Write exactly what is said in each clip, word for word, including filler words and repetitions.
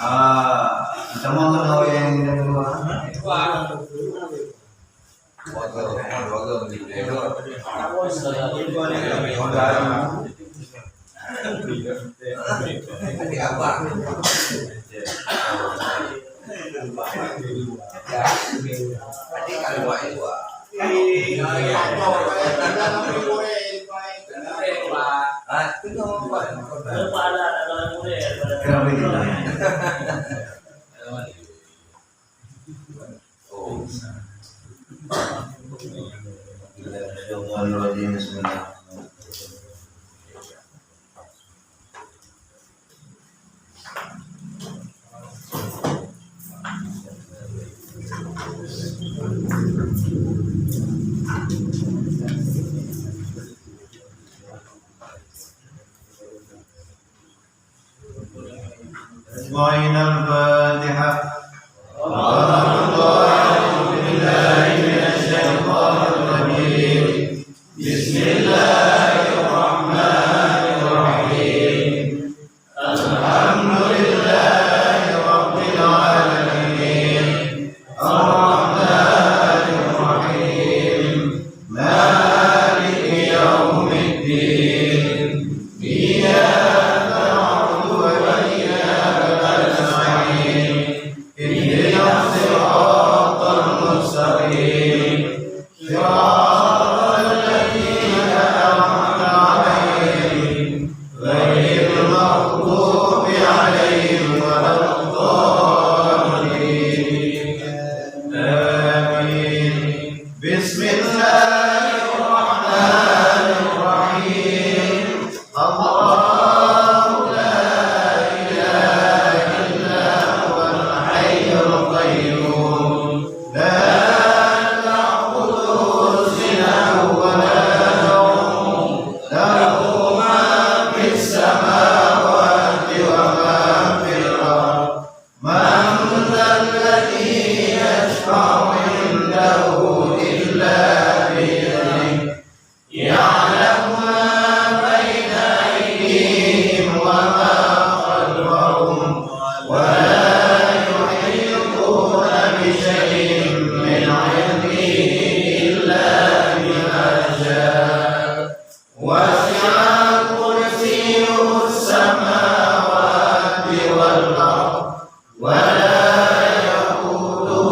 Ah, sama kena orang yang kedua. أجمعين. الفاتحة. أعوذ بالله من الشيطان الرجيم. بسم الله الرحمن الرحيم. الحمد لله رب العالمين. الرحمن الرحيم. مالك يوم الدين. إياك نعبد وإياك نستعين. اهدنا الصراط المستقيم. صراط الذين أنعمت عليهم غير المغضوب عليهم ولا الضالين. آمين. بسم الله الرحمن الرحيم. الله لا إله إلا هو الحي القيوم. لا تأخذه سنة ولا نوم. له ما في السماوات وما في الأرض. من ذا الذي يشفع عنده إلا بإذنه. يعلم ما بين أيديهم وما خلفهم، ولا يحيطون بشيء من علمه إلا بما شاء. وسع كرسيه السماوات والأرض، ولا يؤوده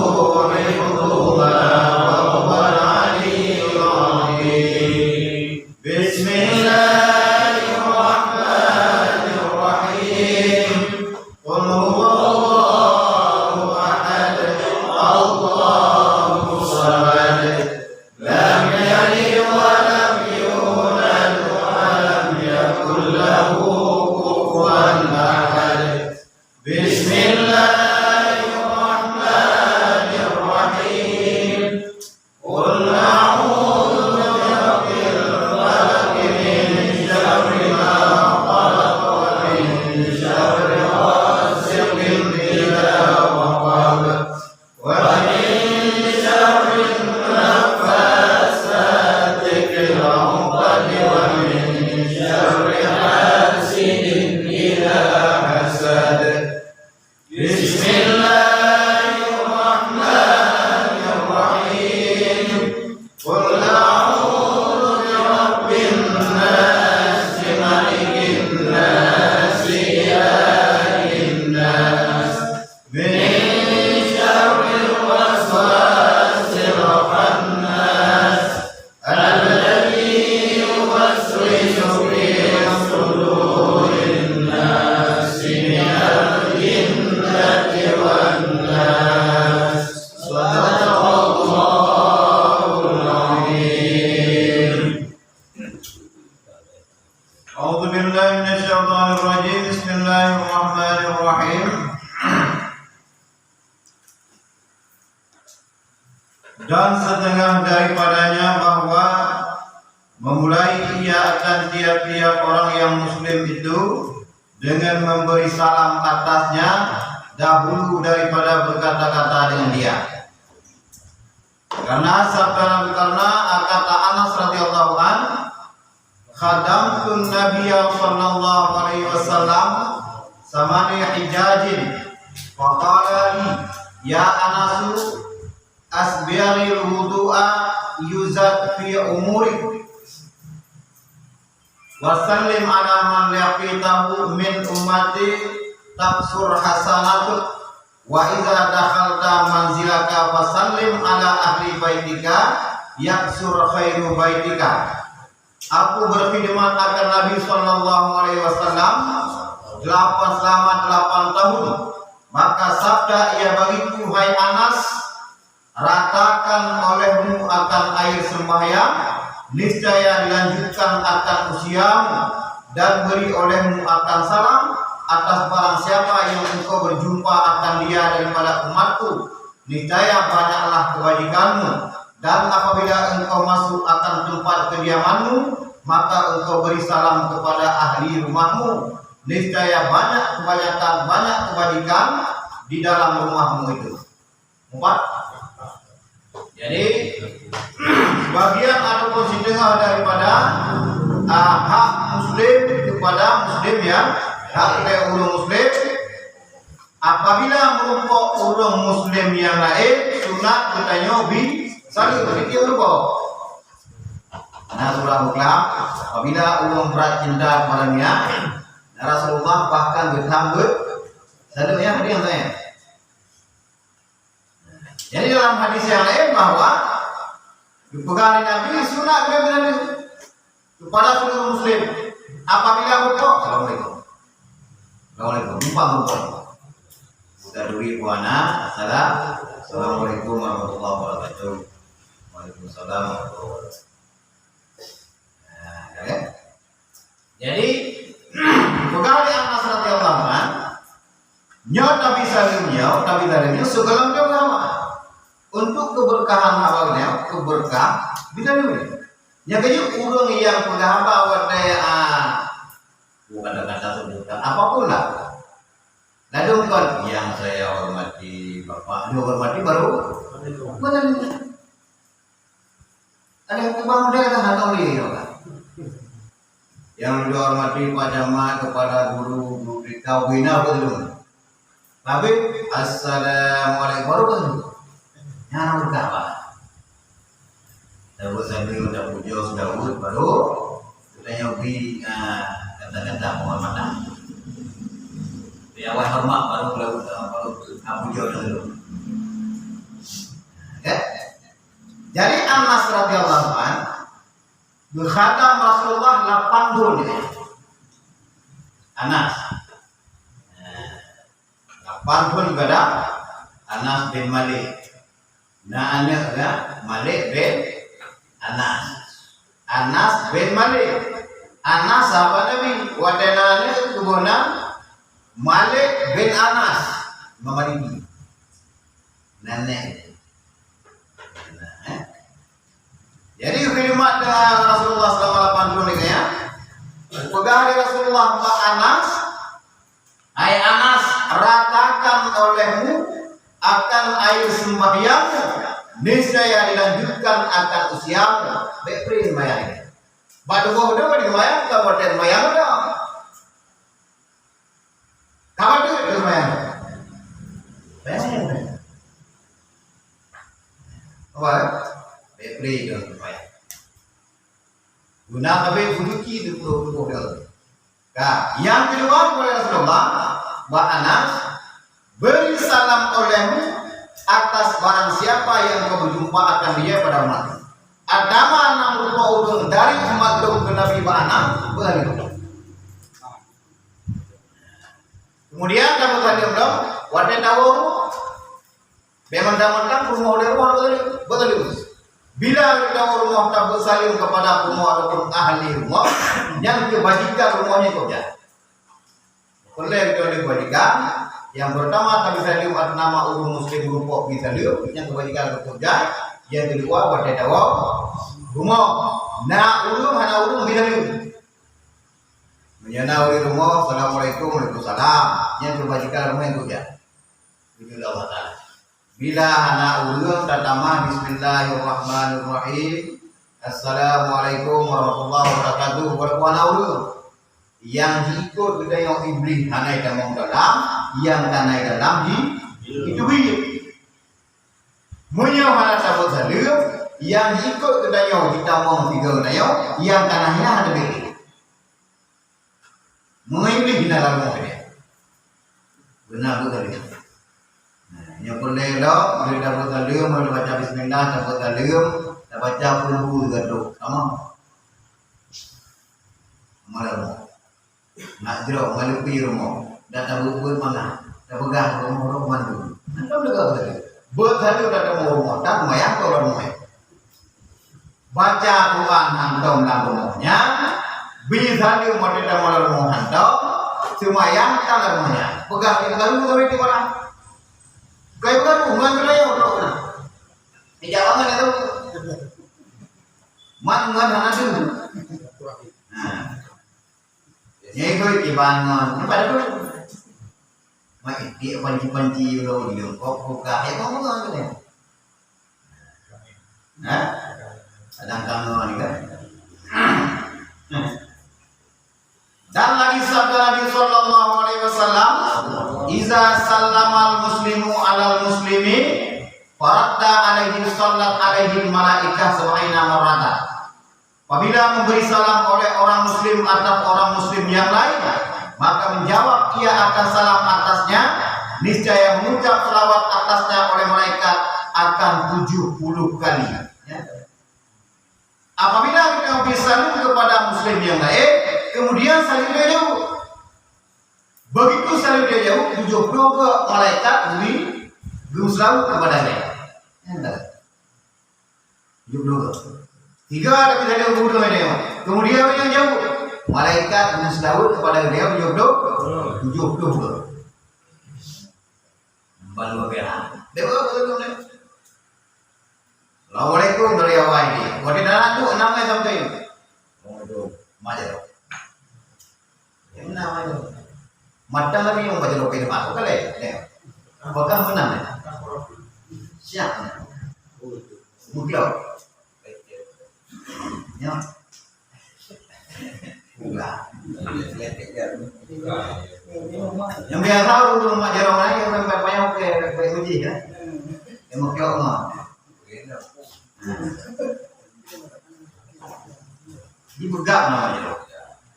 حفظهما، وهو العلي العظيم. بسم الله الرحمن الرحيم. قل هو الله أحد، الله الصمد، لم يلد ولم يولد، ولم يكن له كفوا أحد. بسم الله الرحمن الرحيم. قل أعوذ برب الفلق، من شر ما خلق، ومن شر غاسق إذا وقب، ومن شر النفاثات في العقد، ومن شر حاسد إذا حسد. بسم الله الرحمن الرحيم. قل أعوذ برب الناس، ملك الناس، إله الناس، من شر الوسواس الخناس، الذي يوسوس في صدور الناس من الجنة والناس. صدق الله العظيم. أعوذ بالله من الشيطان الرجيم. بسم الله الرحمن الرحيم. Dan setengah daripadanya bahwa memulai ia akan tiap-tiap orang yang muslim itu dengan memberi salam atasnya dahulu daripada berkata-kata dengan dia. Karena sabda Nabi, karena kata Anas radhiyallahu an, "Khadamtun Nabiyya sallallahu alaihi wasallam samani hijajin, faqala li, ya Anasu, asbighril wudu'a yuzad fi umurik, wa sallim ala man laqitahu min ummati taksur hasanatuk, wa idza dakhalta manzilaka fasallim ala ahli baitika yaksur khairu baitika." Aku berkhidmat akan Nabi sallallahu alaihi wasallam delapan, selama delapan tahun. Maka sabda ia bagiku, "Hai Anas, ratakan olehmu akan air sembahyang, niscaya dilanjutkan akan usiamu, dan beri olehmu akan salam atas barang siapa yang engkau berjumpa akan dia daripada umatku. Niscaya banyaklah kebajikanmu, dan apabila engkau masuk akan tempat kediamanmu, maka engkau beri salam kepada ahli rumahmu. Niscaya banyak kebanyakan, banyak kebajikan di dalam rumahmu itu." Empat. Jadi, bagian ataupun setengah daripada, ah, hak muslim kepada muslim, ya, hak keu ureueng muslim. Apabila meurumpok ureueng muslim nyang laén, sunat geutanyoe bi saleuem. Begitu meurumpok. Nah, surah Muklam, apabila ureueng brat cinta kepada minyak, Rasulullah bahkan geutam beuet saleuem, ya, hadis nyang laén. Jadi, dalam hadis nyang laén bahwa geupeugah lé Nabi, sunat geutanyoe bi saleuem kepada seluruh muslim. Apabila meurumpok, "Assalamualaikum. Assalamualaikum." Numpang meurumpok. Buta duri buana, assalam. "Assalamualaikum warahmatullahi wabarakatuh." "Waalaikumsalam warahmatullahi wabarakatuh." Nah, ya kan? Jadi, peugah lé Anas radhiyallahu anhu, nyoe Nabi saleuem nyoe, Nabi saleuem nyoe sigohlom nyoe beurama. Untuk keberkahan awak nyoe, keberkah bisa nyoe. Nyang keujeuet ureueng nyang peugah haba watée, ah, bukan kata-kata sebutan, apapun lah. Ladôm kon, "Yang saya hormati Bapak," dihormati baru. Betul. Ada yang ubah model kan, atau ni, ya, kan? Yang dihormati Pak Camat, kepada guru, guru T K, bina betul. Habis, "Assalamualaikum," baru kan? Nyan orang kata apa? Dah buat sambil, dah puja, sudah urut, baru geutanyoe bi, ah, kata-kata penghormatan. Di awal hormat, baru, baru, baru, ah, puja dulu. Oke? Jadi Anas radhiyallahu an geukhadam Rasulullah lapan thon. Anas. Nah, lapan thon geukhadam Anas bin Malik. Na aneuk geuh Malik bin Anas. Anas bin Malik. Anas sahabat Nabi. Watée na aneuk geuboh nan Malik bin Anas. Imam Maliki. Nan nyan. Nah, eh. Jadi, khidmat dengan Rasulullah selama lapan thon nyan, ya. Peugah lé Rasulullah bak Anas, "Hai Anas, ratakan olehmu akan air sembahyangmu, niscaya dilanjutkan akan usiamu." Bék pri sembahyang. Bak tuboh tu disembahyang, bukan watée sembahyang tu. Ka bacut tu sembahyang. Sembahyang. Apa? Baik, boleh tu sembahyang. Guna tapi suci tu perlu tubuh dia. Ka, yang kedua, kepada Rasulullah, bak Anas, "Beri salam olehmu atas barang siapa yang kau berjumpa akan dia pada umat." Ada mana rupa ureueng dari umat lôn keu Nabi bak Anas, beri. Kemudian kamoe tadi bilang, watée tawoe rumoh, bék mantang-mantang rumoh lé rumoh beutôi, beutôi. Bila tawoe rumoh tabeuet saleuem kepada rumoh ataupun ahli rumoh, nyan keubajikan rumoh nyan keu jak. Peureulée keu kebajikan, nyang peurtama tabi saleuem atas nama ureueng muslim rumoh bi saleuem, nyan keubajikan keu jak. Nyang keudua watée tawoe rumoh, na ureueng hana ureueng bi saleuem. Meunyoe na ureueng rumoh, "Assalamualaikum," "Waalaikumsalam." Nyan keubajikan rumoh nyang keu jak. Pujoe Allah Taala. Bila hana ureuëng tatamah bismillahirrahmanirrahim, assalamualaikum warahmatullahi wabarakatuh, walaupun hana ureuëng, nyang jiikot geutanyoe Iblih hana jitamong dalam, nyang kana dalam di itu biet. Meunyoe hana tabeuet saleuem, nyang jiikot geutanyoe jitamong sigoe geutanyoe, nyang kana hana tabeuet. Meunyoe Iblih hina lam rumoh dia. Beuna beuet saleuem. Nah, nyoe peureulée lom, meunyoe tabeuet saleuem, meunyoe tabaca bismillah, tabeuet saleuem, tabaca kulhu gadoh. Tamong. Malam. Nak jroh ngon leupie rumoh, dan tabeuet-beuet mangat, tapeugah rumoh-rumoh mandum. Mantong leuga beuet saleuem. Beuet saleuem dan rumoh-rumoh, dan seumayang keu ureuëng rumoh. Baca Quran hantom lam rumoh nyan, bi saleuem watée tamong lam rumoh hantom, seumayang tam lam rumoh nyan. Peugah lé geutanyoe keubiet ureuëng. Kai peugah ngon geutanyoe droe na. Ija bangai tu. Man ngon hana tu. Nah. Nyan ikot kiban ngon, nampak tak tu? Mak itik panci-panci ulo di lengkok buka, ya, kau mengon tu. Nah, kadang kamu ni kan. Dan lagi sabda Nabi sallallahu alaihi wasallam, "Iza sallamal muslimu alal muslimi, faradda alaihi sallat alaihi malaikah sab'ina marratan." Apabila memberi salam oleh orang muslim atas orang muslim yang lain, maka menjawab ia akan salam atasnya, niscaya mengucap salawat atasnya oleh malaikat akan tujuh puluh kali. Ya. Apabila kita beri salam kepada muslim yang lain, kemudian salam dia jauh. Begitu salam dia jauh, tujuh puluh ke malaikat beri geusalaut kepada dia. Ya, tak? Tujuh puluh. Tiga tapi saja gubernur dia. Kemudian yang jauh, malaikat meuseulaweuet kepada dia tujuh puluh, tujuh puluh. Baru biasa. Dia baru betul ni. Assalamualaikum dari awal ni. Waktu dalam tu enam eh sampai. Oh, itu. Maja. Yang enam aja. Mata lagi yang baca doa itu apa kali? Ya. Apakah menang? Siap. Mutlak. Ya. Enggak. Yang biasa ureueng mak jarong laén, ureueng payah-payah, oke, baik uji, ya. Yang mutlak mah. Dipeugah nama jaroe.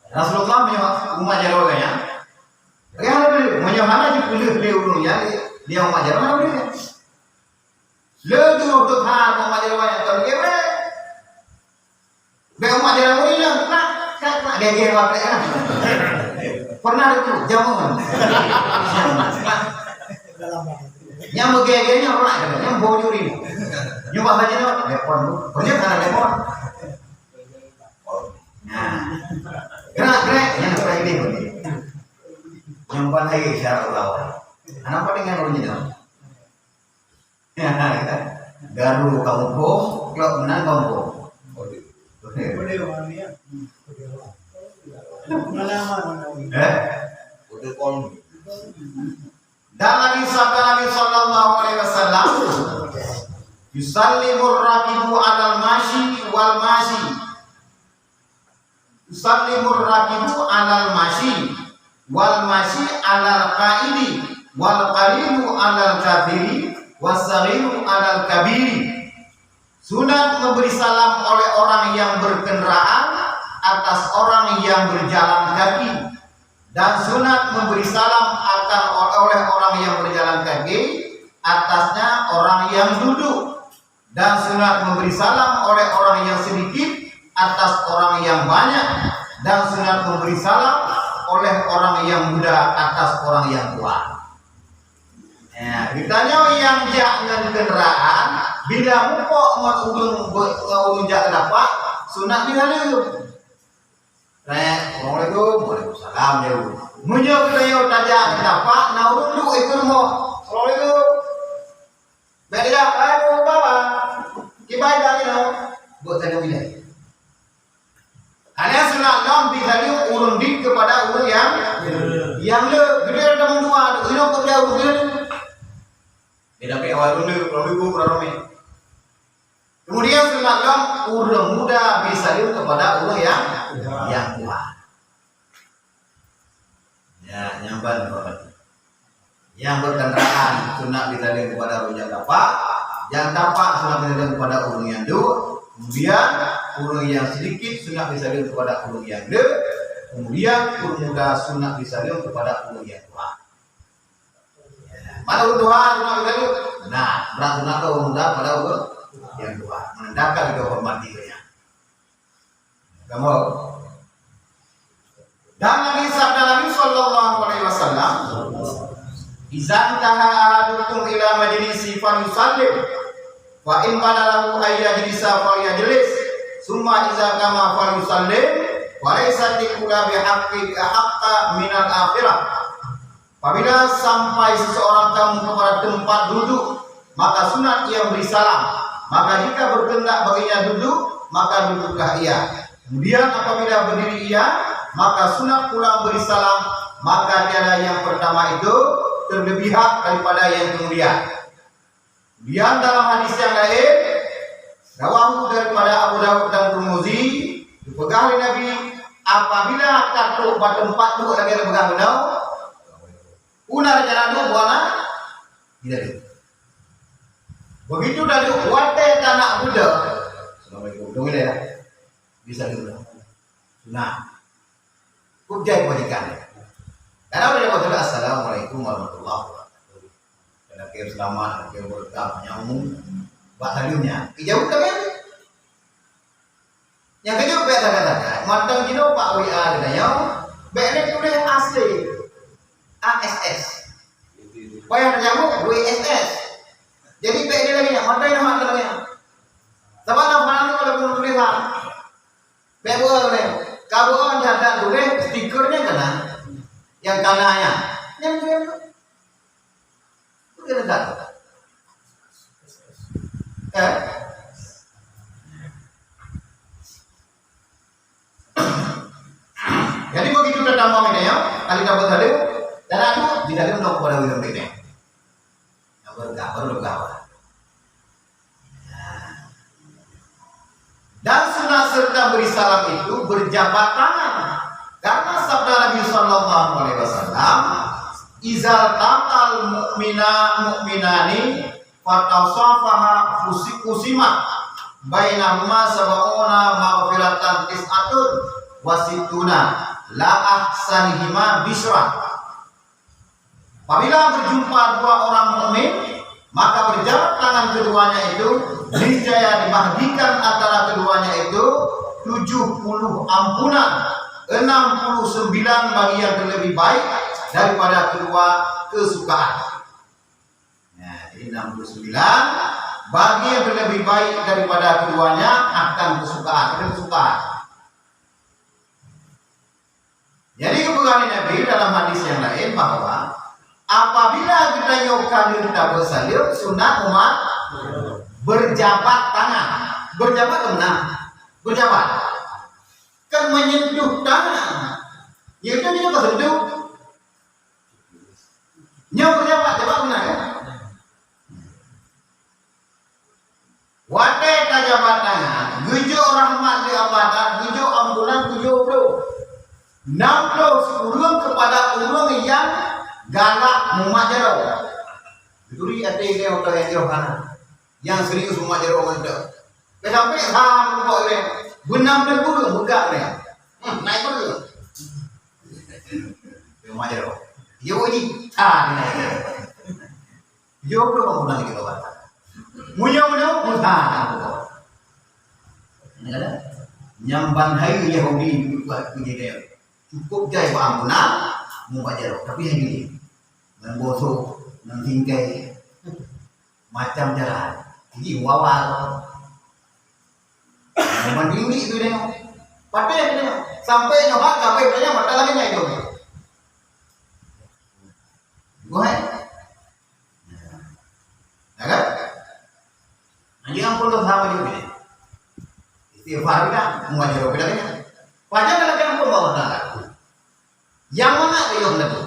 Rasulullah meunyoe umat jaroe geuh nyan, meunyoe hana jipeuleueh lé ureueng nyan, dia umat jaroe hana boleh. Le tu tu tha umat jaroe nyan tak boleh. Bèk umat jaroe boleh lah. Nak, nak, nak gègèr bak kan. Pernah tu jameun. Nyang meugègèr nyan orang lain, nyang bau nyuri. Nyoe bahasa Cina, telepon tu. Pernah hana telepon. Nah. Gerak-gerak, nyang private ni. Nyang ban hai syarat ulama. Anak apa dengan orang Cina? Garu kampung, klok meunan kampung. Boleh orang ni, ya. Pengalaman orang ni. Eh? Udah kon. Dan lagi sabda Nabi sallallahu alaihi wasallam, "Yusallimur rakibu alal mashi wal mashi. Yusallimur rakibu alal mashi wal mashi alal qaidi wal qalilu alal kathiri was saghiru alal kabiri." Sunat memberi salam oleh orang yang berkendaraan atas orang yang berjalan kaki. Dan sunat memberi salam akan oleh orang yang berjalan kaki atasnya orang yang duduk. Dan sunat memberi salam oleh orang yang sedikit atas orang yang banyak. Dan sunat memberi salam oleh orang yang muda atas orang yang tua. Ya, geutanyoe nyang jak ngon kendaraan, bila mupok ngon ureueng be-, ngon ureueng jak keu tapak, sunat jih saleuem. Rek, "Assalamualaikum." "Waalaikumsalam," jaweueb. Meunyoe geutanyoe tajak keu tapak, na ureueng duek dikeue rumoh, "Assalamualaikum." Bèk tajak, "Waalaikumsalam." Kiban tajak nyoe, beuet tajak ilèe. Hana sunat lom jisaleuem ureueng dit keupada ureueng nyang, nyang le. Geutanyoe tamong dua, inoe keupada ureueng dit. Tapi awai ronde, ronde ku kurang ramai. Kemudian sunat lom ureueng muda bri saleuem kepada ureueng yang, yang tuha. Ya, nyang ban, nyang berkendaraan sunat bri saleuem kepada ureueng nyang tapak, nyang tapak sunat bri saleuem kepada ureueng nyang duek, kemudian ureueng nyang sedikit sunat bri saleuem kepada ureueng nyang le, kemudian ureueng muda sunat bri saleuem kepada ureueng nyang tuha. Mana ureueng tuha sunat bri saleuem? Nah, brat sunat tu ureueng muda pada ureueng nyang tuha. Menandakan kita hormati dia. Kamu. Dan lagi sabda Nabi sallallahu alaihi wasallam, "Izan taha ahadukum ila majlisi falyusallim, fa in qala lahu ayyajlisa falyajlis, summa iza qama falyusallim, fa laysat ula bihaqqi haqqa minal akhirah." Apabila sampai seseorang kamu kepada tempat duduk, maka sunat ia beri salam. Maka jika berkehendak baginya duduk, maka duduklah ia. Kemudian apabila berdiri ia, maka sunat pula beri salam. Maka tiada yang pertama itu terlebih hak daripada yang kemudian. Kemudian dalam hadis yang lain, rawahu daripada Abu Daud dan Tirmizi, dipeugah lé Nabi, apabila ka trok bak teumpat duek lagèe geupeugah bunoe, una rencana duek buana, tidak ada. Begitu tadi watèe tanak buda, assalamualaikum, dong ilèe ya. Bisa dulu. Sunat. Kok jai kebajikan. Karena udah dapat sudah, "Assalamualaikum warahmatullahi wabarakatuh." Kena kira selamat, kena kira berkah, nyambung. Bak saleuem nyan. Ijawab tak kan? Nyang keujeuet bèk sagai-sagai. Mantong jinoe bak W A geutanyoe, bèk lé tuléh asli. A S S. Payah tanyambung W S S. Jadi bèk lé lagèe nyan. Mantong jinoe hana lagèe nyan. Sabab na hana ada tulisan. Bèk beuo lé. Ka beuo that-that tuléh stiker nyan kana. Nyang kana nyan. Nyan, nyan. Bukan that. Eh? Jadi begitu tatamong ini ya, kali dapat saleuem, dan aku di dalam dong pada ulun beda. Yang berkah, baru berkah. Dan sunat serta beri salam itu berjabat tangan. Karena sabda Nabi sallallahu alaihi wasallam, "Izal taqal mu'mina mu'minani fatasafaha fusi-, qusimat bainahuma sab'una maghfiratan tis'atun wa sittuna la ahsanihima bisyra." Apabila berjumpa dua orang mukmin, maka berjabat tangan keduanya itu, niscaya dibahagikan antara keduanya itu tujuh puluh ampunan, enam puluh sembilan bagi yang terlebih baik daripada kedua kesukaan. Nah, jadi enam puluh sembilan bagi yang terlebih baik daripada keduanya akan kesukaan, ada kesukaan. Jadi geupeugah lé Nabi dalam hadis nyang laén bahwa apabila geutanyoe ka lheueh tabeusaleuem, sunat umat berjabat tangan. Berjabat keuh meunan? Berjabat. Kan menyentuh tangan. Nyoe kan nyoe ka sentuh. Nyoe berjabat, jabat meunan kan? Watèe tajabat tangan, geujok rahmat lé Allah Taala, geujok ampunan tujoh ploh. Nam ploh sikureueng keupada ureueng nyang galak mumat jaroe. Geuturi até lé oto nyang jroh hana. Nyang serius mumat jaroe mantong. Ka sampai sa meurumpok lé. Beunam ploh ureueng beugak lé. Hmm, naik ureueng. Mumat jaroe. Jaweueb jih. Sa naik. Jaweueb lom ureueng lagèe nyan. Meunyoe meunoe, meusaha. Nyang ban hai Yahudi buat peunyeudeh. Cukup jai bak ambunan, mubat jaroe. Tapi hai gini. Ngon bosok, ngon singkai. Macam jalan. Jadi wawal. Mandiri tu dia. Pakai dia. Sampai nyoe hak, sampai dia mata lagi naik tu. Buat. Ya kan? Hanya ampun dosa apa juga ni? Istighfar kita, muajar kita kan? Pajan dalam kampung bawah tanah. Yang mana dia yang betul?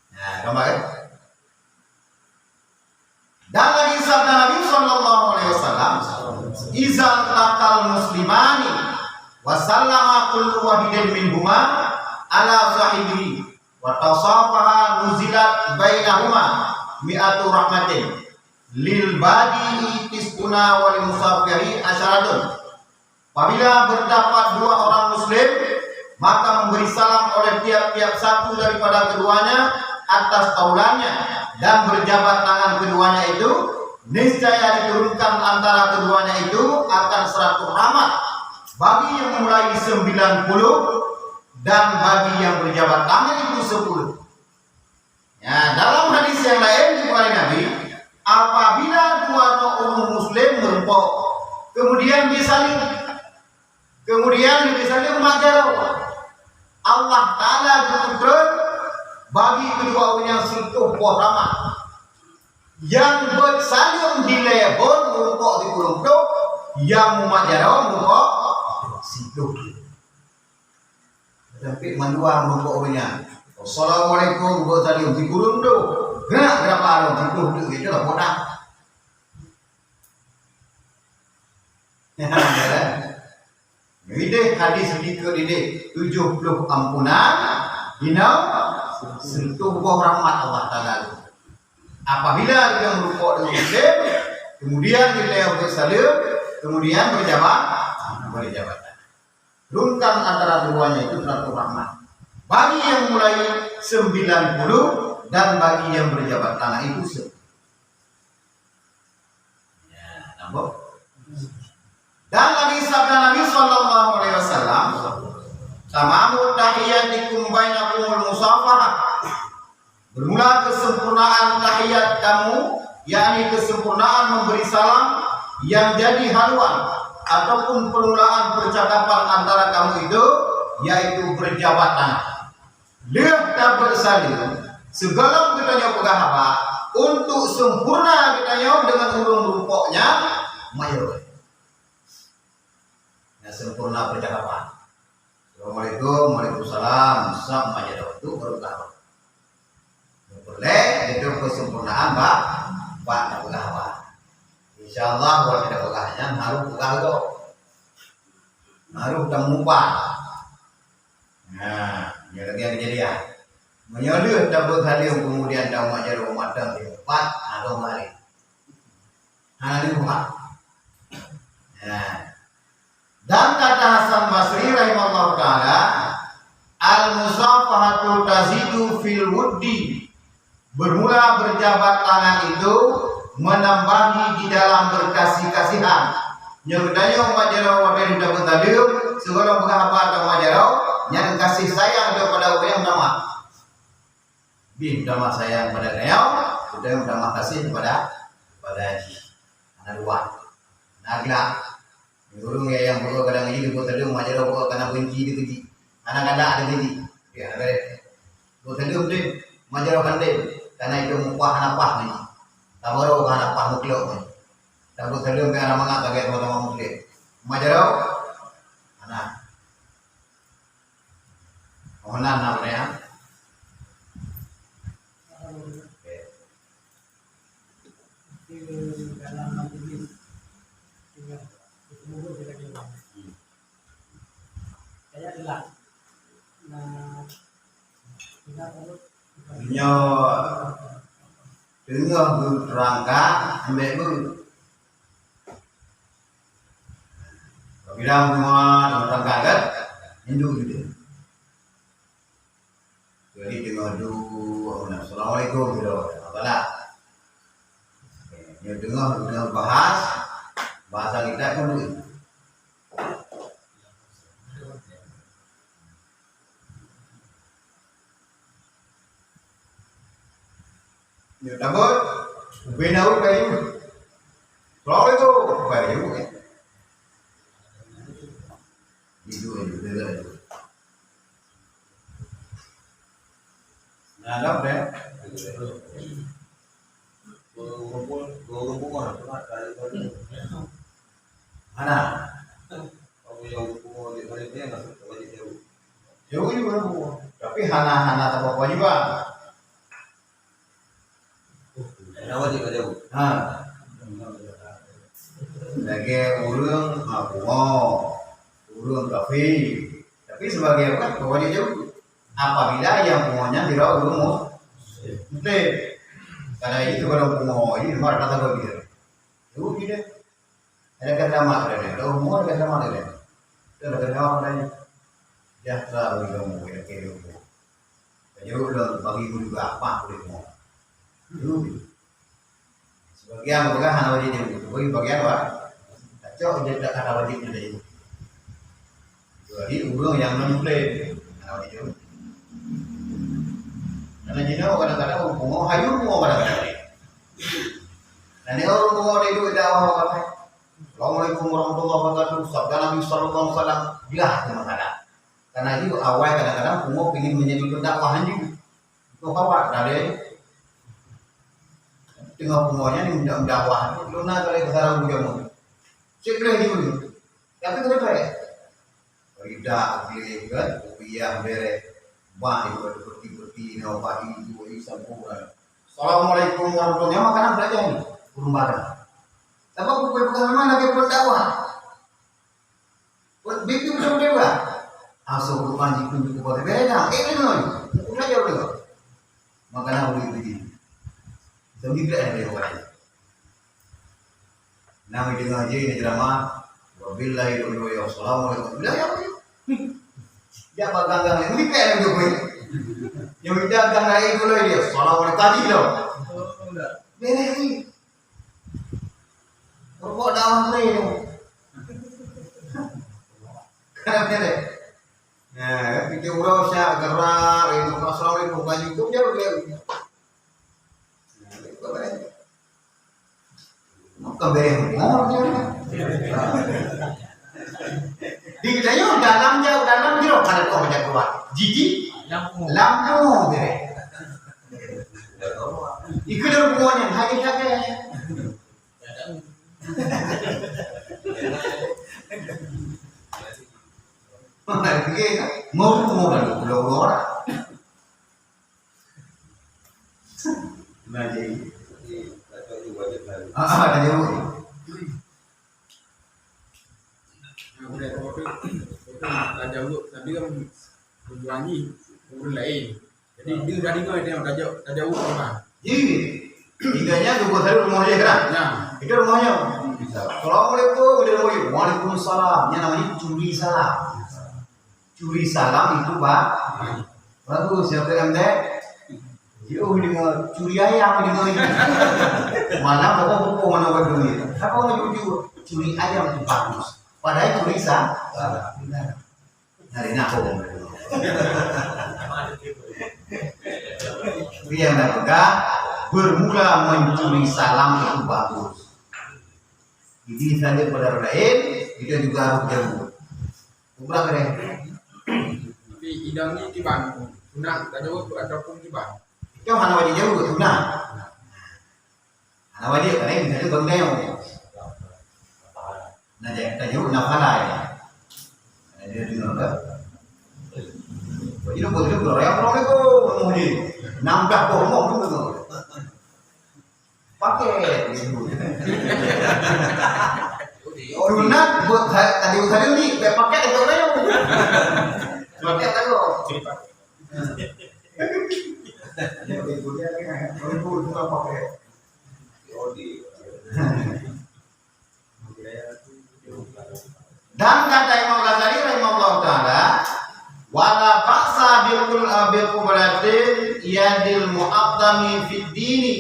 Nah, gambar kan? Izal taqal muslimani wa sallama kullu wahidin minhuma ala sahibihi wa tasafaha nuzilat bainahuma mi'atu rahmatin, lil badi'i tis'una wa lil musafiri asyaratun. Apabila berdapat dua orang muslim, maka memberi salam oleh tiap-tiap satu daripada keduanya atas taulannya dan berjabat tangan keduanya itu, niscaya diturunkan antara keduanya itu akan seratus rahmat, bagi yang mulai sembilan puluh dan bagi yang berjabat tangan itu sepuluh. Ya, dalam hadis yang lain juga Nabi, apabila dua orang muslim meureumpok, kemudian disaleuem, kemudian disaleuem mak jaroe, Allah Taala geupeutrön bagi keudua ureuëng nyan siplôh boh rahmat. Nyang beuet saleuem di lhèe bôn meureumpok di kureueng ploh, nyang mumat jaroe meureumpok siplôh. Sampai mandua meureumpok ureuëng nyan. Assalamualaikum, beuet saleuem di kureueng ploh. Gerak berapa arung siplôh tu, itu lah bodoh. Ideh hadis dikeue ideh tujoh ploh ampunan, inoe siplôh boh rahmat Allah Taala. Apabila dia meureumpok dengan muslim, kemudian dia yang bersaleuem, kemudian berjabat, berjabat tangan. Turunkan antara keduanya itu seratus rahmat. Bagi yang mulai sembilan puluh dan bagi yang berjabat tangan itu sepuluh. Ya, nampak? Dan lagi sabda Nabi sallallahu alaihi wasallam, "Tamamu tahiyatikum bainakumul musafahah." Bermula kesempurnaan tahiyat kamu, yakni kesempurnaan memberi salam yang jadi haluan ataupun permulaan percakapan antara kamu itu, yaitu berjabat tangan. Lheueh tabeuet saleuem, sigohlom geutanyoe peugah haba, untuk sempurna geutanyoe deungon ureuëng meureumpok nyan, mak jaroe. Nyang sempurna percakapan. Assalamualaikum, waalaikumsalam, sab mak jaroe tu baru peugah haba. Peureulée, itu kesempurnaan bak, bak tapeugah haba. Insya Allah, watée tapeugah nyan harôh peugah gob. Harôh tameuupat. Nah, nyoe lagée kejadian. Meunyoe lheueh tabeuet saleuem keumudian tamat jaroe mata sipat, na dong hari. Hana diubat. Nah. Dan kata Hasan Basri rahimahullahu taala, "Al-musafahatu tazidu fil wuddi." Bermula berjabat tangan itu menambahi di dalam berkasih-kasihan. Nyoe geutanyoe mak jaroe watée geutanyoe tapeugah saleuem, sigohlom peugah haba tamat jaroe, nyan kasih sayang kepada ureuëng nyang tamat. Bin tamat sayang kepada geutanyoe, geutanyoe tamat kasih kepada, kepada jih. Hana luwah. Hana glak. Ureuëng nyang, nyang beuet kadang jih dipeugah saleuem, mak jaroe beuet kana beunci dikeue jih. Kana galak dikeue jih. Ya, hana beuet saleuem deh, mak jaroe kan deh. Kana itu mupah hana pah ngon jih. Tabaroe hana pah meuklok ngon jih. Tabeuet saleuem bèk hana mangat lagée teuma-teuma muslim. Mak jaroe? Hana. Meunan na ureuëng nyan. Nyoe teungoh geuteurangkan ambek beuet. Apabila meunyoe teungoh tangka gét, induek judeueng. Jadi teungoh duek, assalamualaikum, gitu. Apalah. Nyoe teungoh, teungoh bahas, bahasa kita kan duek. Nyoe tabot, ubena u kayu. Assalamualaikum, kayu, eh. Itu, itu, itu, itu. Nah, dah, dah. Mana? Jauh juga, Bu. Tapi hana, hana tabah kewajiban. Hana wajib ka jauh. Ha. Lagèe ureueng, ha, pungo, ureueng kafé. Tapi sebagai apa? Pokoknya jauh. Apabila yang pungo nyan sidroe ureueng muslim. Karena itu kalau pungo, ini marah kata begitu. Jauh tidak. Ada kata mah ada, ada umur ada kata mah ada. Itu ada kata mah ada. Sejahtera bagi kamu, ya, kira umur. Jauh dah bagi guru juga apa boleh mau. Jauh. Sebagian peugah hana wajib jauh. Bagi bagian apa? Kacau dia tak hana wajib dia jauh. Jadi ureueng nyang non muslim hana wajib jauh. Karena jinoe kadang-kadang ureueng pungo, hayu pungo kadang-kadang. Dan dia ureueng pungo dia duek dakwah apa? Assalamualaikum warahmatullahi wabarakatuh. Sabda Nabi sallallahu alaihi wasallam, jelas tu masalah. Karena itu awai kadang-kadang pungo ingin menjadi pendakwah juga. Itu kawat dari tengah pungonya ni mendakwah. Luna kali kesalahan bujang. Cek boleh juga. Tapi kena baik. Rida boleh kan, kupiah berek. Bah itu peti-peti, nau padi itu, ini sempurna. Assalamualaikum warahmatullahi wabarakatuh. Makanan belajar ni, kurung barang. Tapi buku bukan memang lagi pendakwah. Bikin macam dia buat. Asal bukan jitu buku pada beda. Eh, ni noi. Buku saja boleh. Makanan boleh beli. Tapi tidak ada yang lain. Nang deungoe jih ni ceramah, wabillahi taufiq, assalamualaikum. Bila ya, ya. Ya, bak gang-gang lain, meulipat lom tu pun. Yang minta gang lain dulu dia, assalamualaikum, kaji dong. Beres ni. Rokok dalam tray tu. Kan beres. Nah, kita urau syak gerak, itu assalamualaikum, kaji tu dia boleh. Nah, itu boleh. Maka bereh rumah je. Di kita yo dalam jauh dalam jauh kada kau macam keluar. Jiji lampu bereh. Ikut dalam rumahnya hanya saja. Mana dia mau mau lalu pulau orang. Nah, jadi. Ah, ah, ada jauh. Nah, udah, tapi, tapi tajawuk tadi kan berani urang lain. Jadi, dia dah dengar dia tajawuk, tajawuk apa? Jadi, tinggalnya tu buat selalu rumah dia kan? Nah. Itu rumahnya. Assalamualaikum, dia rumah dia. Waalaikumsalam. Yang namanya curi salam. Curi salam itu ba-, bagus. Siapa yang teh? Yo, deungoe curi ayam deungoe. Mana pokok-pokok mana bak duit. Siapa orang jujur? Curi ayam itu bagus. Padahal curi sa-, salam. Benar. Hari nak apa? Tapi yang dah pegang, bermula mencuri salam itu bagus. Jadi, misalnya pada orang lain, kita juga harus jauh. Umrah keren. Tapi idang ni kiban, sunat tajawuk ataupun kiban? Itu hana wajib jauh, sunat. Hana wajib, kan, eh, misalnya bang dayong. Nah, jadi tajawuk, nah, hana ya. Nah, dia dengar, kan? Jadi, lu boleh dengar, ya, assalamualaikum, Muhyiddin. Enam belas boh, boh, boh. Pakai. Sunat buat sa-, tadi tadi ni, pakai itu kan. Pakai tadi. Dan kata Imam Ghazali rahimahullah taala, wala ba'sa bil qul-, bil qublatil yadil mu'azzami fid dini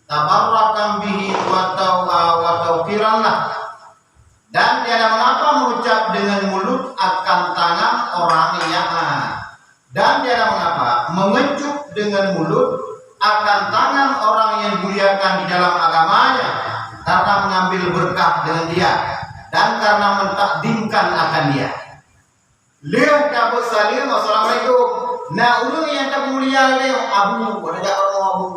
tabarrakan bihi wa tau-, wa tauqiran lah. Dan tiada mengapa mengucap dengan mulut akan tangan orang yang, dan tiada mengapa mengecup dengan mulut akan tangan orang yang dimuliakan di dalam agamanya karena mengambil berkah dengan dia dan karena mentakdimkan akan dia. Lheueh tabeuet saleuem, "Assalamualaikum." Na ureueng nyang tamulia lé, Abu, pada jak rumoh Abu.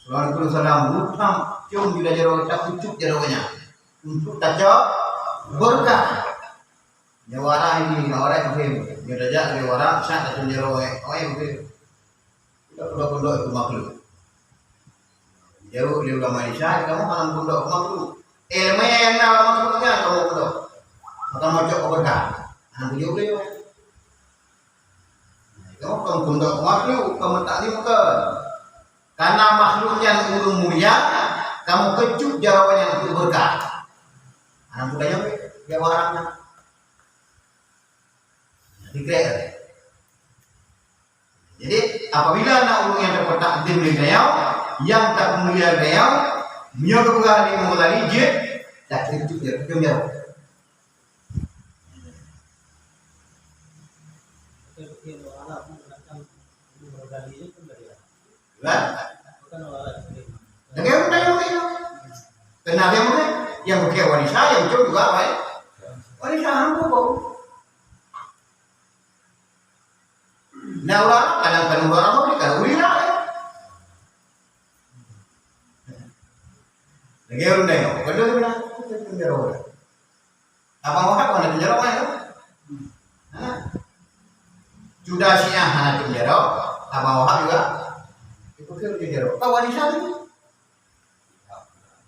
Assalamualaikum, salam. Butam, cium juga jaroe, takucuk jaroe nyan. Untuk tacok berkah. Nyoe wara ini, nyoe wara muhim. Nyoe tajak lé wara, syak tacok jaroe. Oh, ya, muhim. Kita pondok-pondok itu makhluk. Jauh lé ulama Isya, kamu malam pondok makhluk. Ileumèe nyang na lam makhluk nyan kamoe keudok. Maka meucok keu beureukat. Hana beujeuet lé. Kamoe kon keudok makhluk, kon meutakzim kon. Kareuna makhluk nyan ureueng mulia, kamoe keucut jaroe nyan keu beureukat. Hana beutanyong lé, jak bak ureueng nyan. Dikrek. Jadi, apabila na ureueng nyang tapeutakzim lé gayau, nyang tapeumulia lé gayau, meunyoe geupeugah lé Imam Ghazali jeuet, dak keucut jeuet, keucut jeuet. Kan? Lagèe ureueng laén. Keunan lagèe ureueng. Nyang bukét wanita, nyang cok juga baik. Wanita hana bau. Nah, ureueng Arab kadang-kadang ureueng Arab, kadang ureueng Irak, ya. Lagèe ureueng Dayak, kadang ureueng Dayak. Abang Wahab hana cok jaroe, ya? Hana. Sudah Syiah hana cok jaroe, Abang Wahab juga. Itu kan cok jaroe. Kawan Islam itu.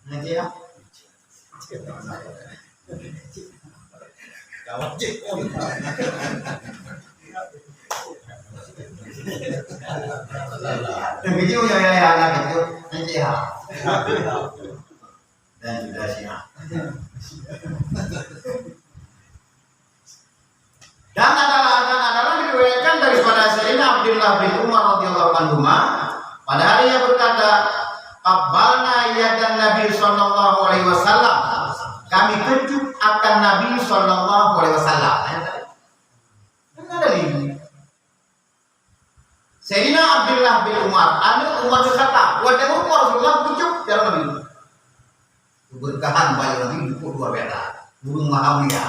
Nanti ya. Begitu ya, ya, ya, anak itu. Nanti ya. Dan sudah Syiah. Dan adalah, dan adalah diriwayatkan daripada Sayyidina Abdullah bin Umar radhiyallahu anhuma, pada hari ia berkata, "Qabbalna yadan Nabi sallallahu alaihi wasallam." Kami keucut akan Nabi sallallahu alaihi wasallam. Kan ada ini. Sayyidina Abdullah bin Umar, aneuk Umar bin Khattab, watèe meurumpok Rasulullah, pucuk jaroe Nabi. Keberkahan bak Nabi cukup luar biasa. Ureueng maha mulia.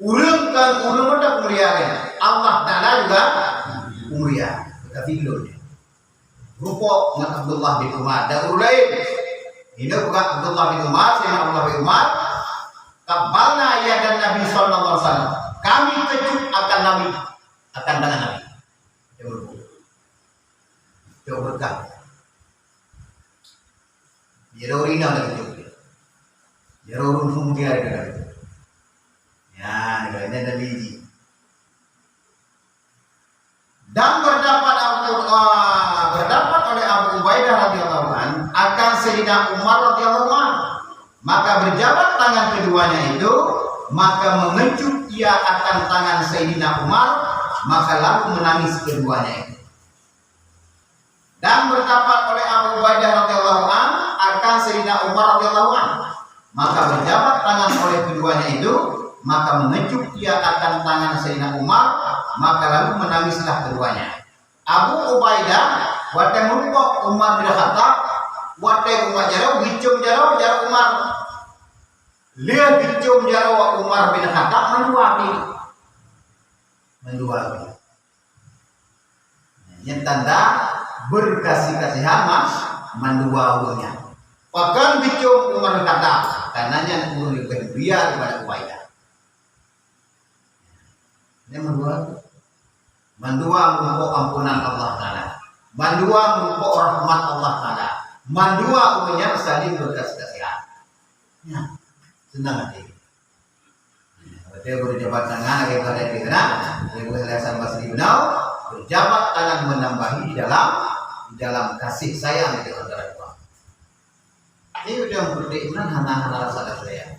Ureueng kan ureueng mantap mulia kan. Allah Taala juga mulia. Tapi belum. Rupa dengan Abdullah bin Umar dan ureueng lain. Ini bukan Abdullah bin Umar, Sayyidina Abdullah bin Umar. Qabbalna yadan Nabi sallallahu alaihi wasallam. Kami keucut akan Nabi. Akan tangan Nabi. Dia berkah. Dia dah urina dah keucut. Dia dah urun sumber dia dah. Ya, dia dah lidi. Dan berdapat Abu, ah, berdapat oleh Abu Ubaidah radhiyallahu an akan Sayyidina Umar radhiyallahu an. Maka berjabat tangan keduanya itu, maka mengecup ia akan tangan Sayyidina Umar, maka lalu menangis keduanya itu. Dan berdapat oleh Abu Ubaidah radhiyallahu an akan Sayyidina Umar radhiyallahu an. Maka berjabat tangan oleh keduanya itu, maka mengecup ia akan tangan Sayyidina Umar, maka lalu menangislah keduanya. Abu Ubaidah, watèe meurumpok Umar bin Khattab, watèe Umar jaroe, geucôm jaroe, jaroe Umar. Lheueh geucôm jaroe Umar bin Khattab, mandua pih. Mandua pih. Nyan tanda berkasih-kasihan ma-, mandua ureueng nyan. Pakon geucôm Umar bin Khattab, karena nyan ureueng leubeh mulia daripada Ubaidah. Nyan mandua. Mandua meurumpok ampunan Allah Taala. Mandua meurumpok rahmat Allah Taala. Mandua ureueng nyan saling berkasih-kasihan. Nyan, seunang até. Watèe berjabat tangan lagèe pada di sana, lagèe Hasan Basri beunau, berjabat tangan menambahi di dalam, di dalam kasih sayang di antara dua. Ini udah berarti iman hana, hana rasa kasih sayang.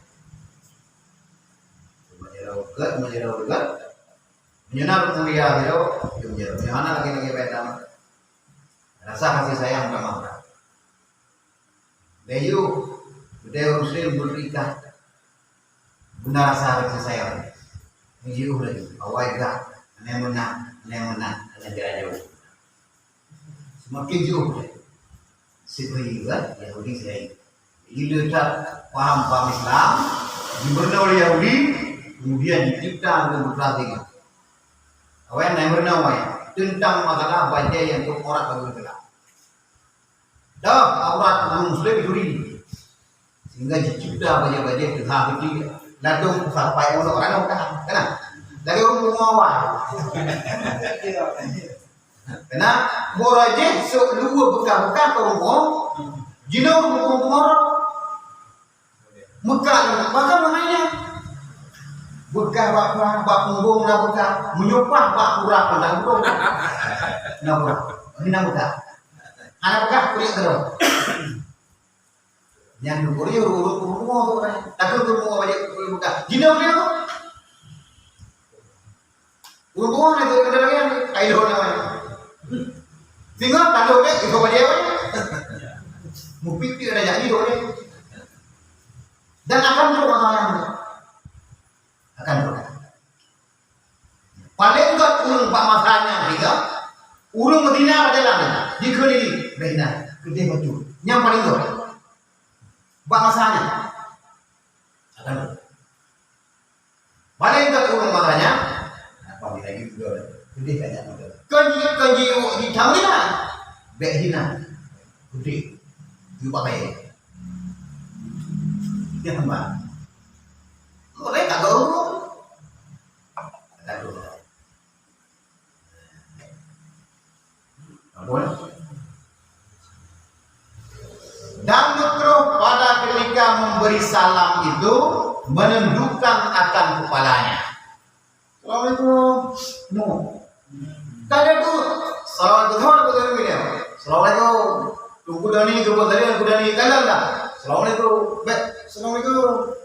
Meunyoe ukeut, meunyoe ukeut. Meunyoe na mulia biro, jom jiro. Meunyoe hana lagèe-lagèe bae tamah. Rasa kasih sayang tamah. Bayu, budaya muslim berikah. Guna rasa kasih sayang. Jiôh lagi. Awai gah. Anai meunan, anai meunan, anai jaroe. Semakin jiôh lagi. Sibri kan, Yahudi sibri. Jadi dia tak paham, paham Islam, dibeuna oleh Yahudi, kemudian dicipta dengan putra tiga. Awai, anai meunan awai. Tentang masalah bajèe nyang teukorak bagi teulah. Dah, aurat ureueng muslim duri. Sehingga jicipta bajèe-bajèe teuha geuti. Ladôm sampai ureueng orang tahan. Kan? Lagi ureueng pengawa. Kena borajih sok luwa beukah-beukah keu ureueng. Jinoe ureueng pengawa. Meukat, maka meuhai nyan. Beukah bak, bak punggong na beukah, meunyoe paih bak urat na udong. Na urat, na beukah. Hana beukah, kulit terus. Nyan ureueng, ureueng, ureueng, ureueng, ureueng, takheun ureueng bajèe, ureueng beukah. Jinoe, jinoe. Ureueng tuha na keuneuk lagèe nyan, ai lheueh na. Singoh tandok deh, isoe bajèe weh. Mupipi ada jadi dok deh. Dan akan trok masa nyan. Akan trok. Paléng gèt ureueng bak masa nyan, singoh ureueng Madinah bak jalan, jikheun diri, "Madinah, keudeh bacut." Nyan paléng gèt. Bak masa nyan. Akan trok. Paléng gèt ureueng makanya, apa ni lagi juga? Pedih banyak mata. Kan ji, kan ji, ji tahu ni lah. Bèk hina. Pedih. Cuba kaya. Dia hamba. Mulai tak tahu. Tak tahu. Ampun. Dan makruh pada ketika memberi salam itu menundukkan akan kepalanya. Assalamualaikum. No. Kada tu. Assalamualaikum. Assalamualaikum. Assalamualaikum. Tunggu dani, tunggu dani, tunggu dani. Kada dah. Assalamualaikum. Baik. Assalamualaikum.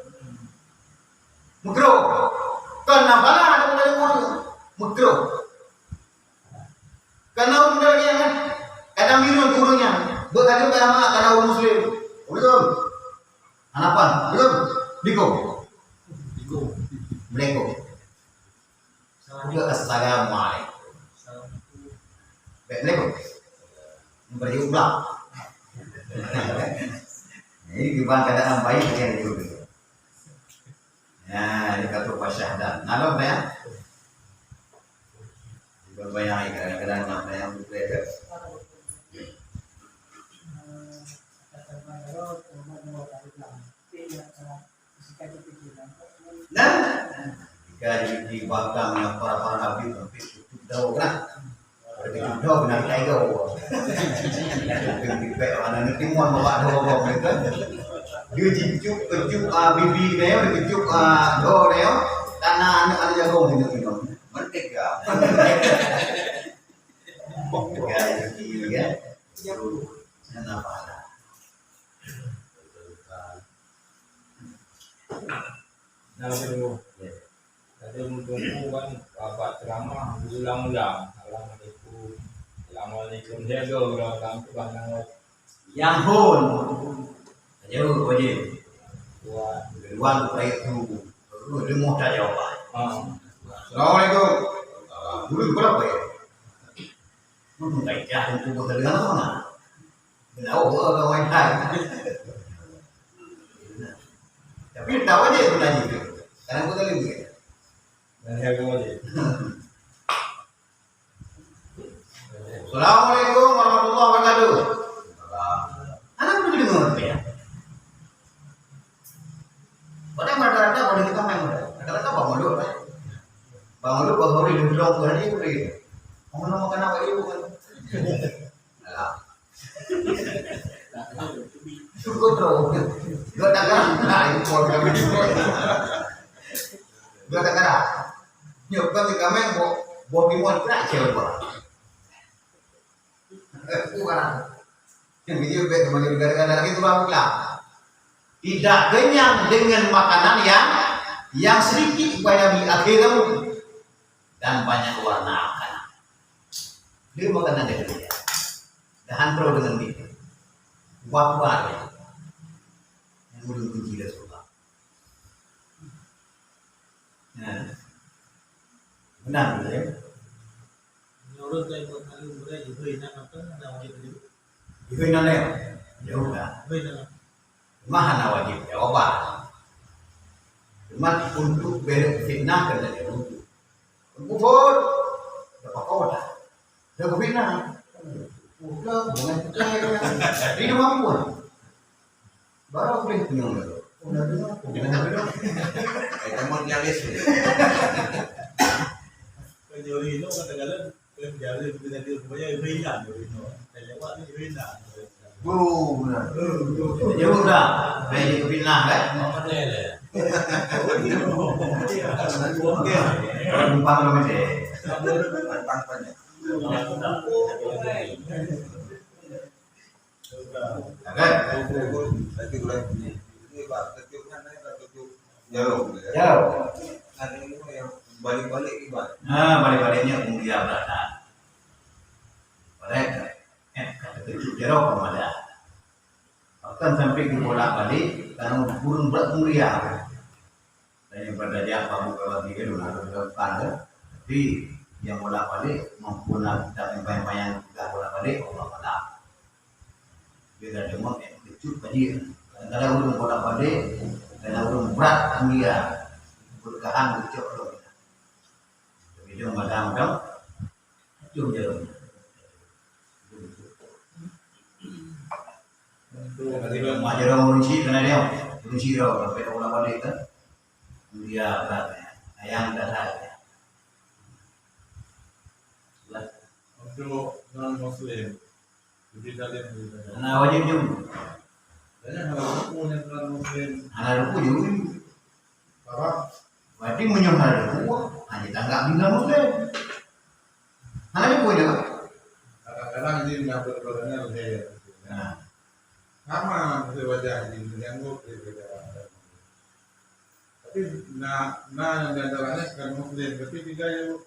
Makruh. Kan nampak lah ada orang makruh. Makruh. Kana ureueng lagèe nyan, kadang mireuh ureueng nyan. Beukalon kana, kana ureueng muslim. Assalamualaikum. Hanapan. Assalamualaikum. Assalamualaikum. Assalamualaikum. Assalamualaikum. Bèk assalamualaikum. Beri ulang. Jadi, di bang keadaan baik, dia dulu. Nah, ini kartu pasah dah. Nah, lo, ya. Dibayang, kadang-kadang nak bayang buku itu. Nah, jika di, di batang yang para-para nabi sampai tutup daun lah. Pada tutup daun, kena kita itu. Tapi di pek mana nanti muan bawa daun apa mereka. Dia cucuk, cucuk, ah, bibi dia, cucuk, ah, daun dia. Tanah anak-anak jagung minum-minum. Merdeka. Ya, ya. Kenapa? Nah, sungguh. Jadi, meuteumpu kan, bak ceramah, ulang-ulang. Assalamualaikum. Assalamualaikum. Dia tu, ulang-ulang tu, bang, nang. Yang pun. Jauh, wajib. Wah. Keluar tu, kayak tu. Lemoh tak jawab. Ha. Assalamualaikum. Ah, guru berapa ya? Hmm, tak jah, tentu bukan dengan apa. Kenapa orang lain hai? Tapi tak wajib pun tanya tu. Kadang pun tak lagi. Dan harga wajib. Assalamualaikum warahmatullahi wabarakatuh. Anak pun dengar apa ya? Padahal rata-rata pada kita main. Rata-rata bangun dulu, kan? Bangun dulu, bangun dulu, dulu, dulu, dulu. Mau nama kena balik bukan? Alah. Syukur tu. Dua tangan, nah, impor kami. Dua tangan. Nyoe kan kami boh, boh timun kerak je, Pak. Eh, bukan. Yang video baik kembali gara-gara lagi tu, Bang, lah. Tidak kenyang dengan makanan yang, yang sedikit, supaya di akhir zaman. Dan banyak warna makanan. Dia makanan dia kerja. Dah hantar dengan dia. Wah, wah, ya. Yang ulun kunci dah suka. Nah. Benar, betul ya? Menurut saya, buat malu, boleh juga, nak apa, nak wajib dulu. Jihôi nan lé? Jauh dah. Jihôi nan. Mah hana wajib jawaban. Cuma untuk beri fitnah kena jauh. Kufur. Dah pakau dah. Dah fitnah. Udah, bukan percaya. Jadi dia mampu. Baru boleh punya. Udah dengar, udah dengar. Eh, teman dia les. Penyuri itu kata-kata Jadi, kita tadi supaya ringan, ringan. Saya jawab ni ringan. Guru benar. Jauh dah. Baik dia kepinah kan? Numpang nama dia. Pantang tanya. Kan? Jauh. Jauh. Balik-balik ibarat. Ha, balik-baliknya kemudian berada. Mereka eh, kata kecil jauh pemada. Bahkan sampai ke bolak-balik karena kurang berat mulia. Dan yang pada dia kamu kalau tiga dulu ada bukan ada. Tapi yang bolak-balik mampu nak kita payah-payah kita bolak-balik Allah Taala. Dia dah cuma eh, kecil tadi. Kadang-kadang orang bolak-balik, kadang orang berat mulia. Berkahan kecil orang. Tapi dia madam-madam, Jom jalan. Jadi, mak jalan ureueng syik kena dia. Ureueng syik rau, sampai dah ulang balik kan. Dia berat. Ayang dah dah. Untuk non muslim, lebih dalam lebih dalam. Nah, wajib jom. Tanya hal hukum yang non muslim. Hal hukum jom. Apa? Berarti meunyoe hana teupeue, hana tanggap bina muslim. Hana teupeue nyoe. Kadang-kadang jih nyang beureugunan lhèe. Nah. Sama meusti wajah jih meunyoe di wajah. Tapi na, na nyang di antaranya bukan muslim, tapi tiga yuk.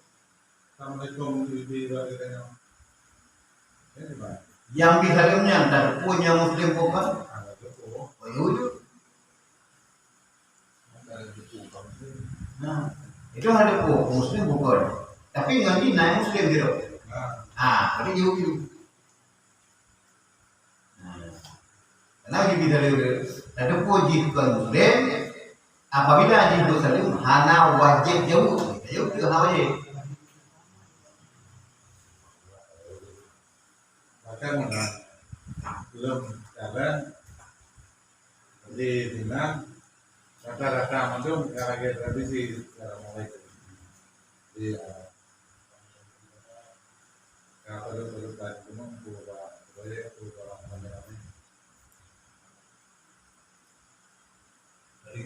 Assalamualaikum, ibu-ibu, bagaimana? Ya, gimana? Nyang di dalam nyan, teupeue nyan muslim bukan? Ah, teupeue. Oh, iya, iya. Nah, itu hana teupeue, muslim bukan. Tapi ngon jih na muslim gitu. Nah. Ah, berarti jauh gitu. Nah. Karena jih bisa lewat. Teupeue jih bukan muslim, apabila jih bukan muslim, hana wajib jauh. Jauh itu hana wajib. Bahkan mana belum jalan di Minang, rata-rata mandum ka lagèe tradisi cara mulai. Iya. Ka perlu-perlu gunung tu, proyek tu, ramai-ramai.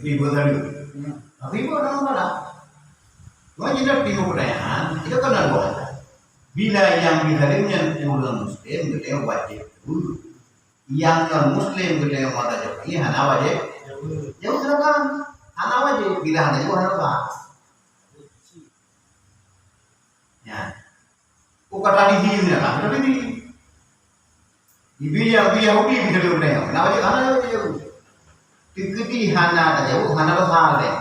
Ribu tadi. Hmm. Ribu orang malah. Cuma kita timbul pertanyaan, kita kan lalu. Bila nyang di dalam nyan ureueng muslim, kita wajib dulu. Nyang non muslim, kita yang mata jauh, ini hana wajib. Jauh silakan. Hana wajib, bila hana jauh, hana lepas. Ya. Bukan tradisi ni lah, tapi ni. Ibi Yahudi bisa dulu ni. Kenapa dia hana jauh? Tikedi hana jauh, hana dosa deh.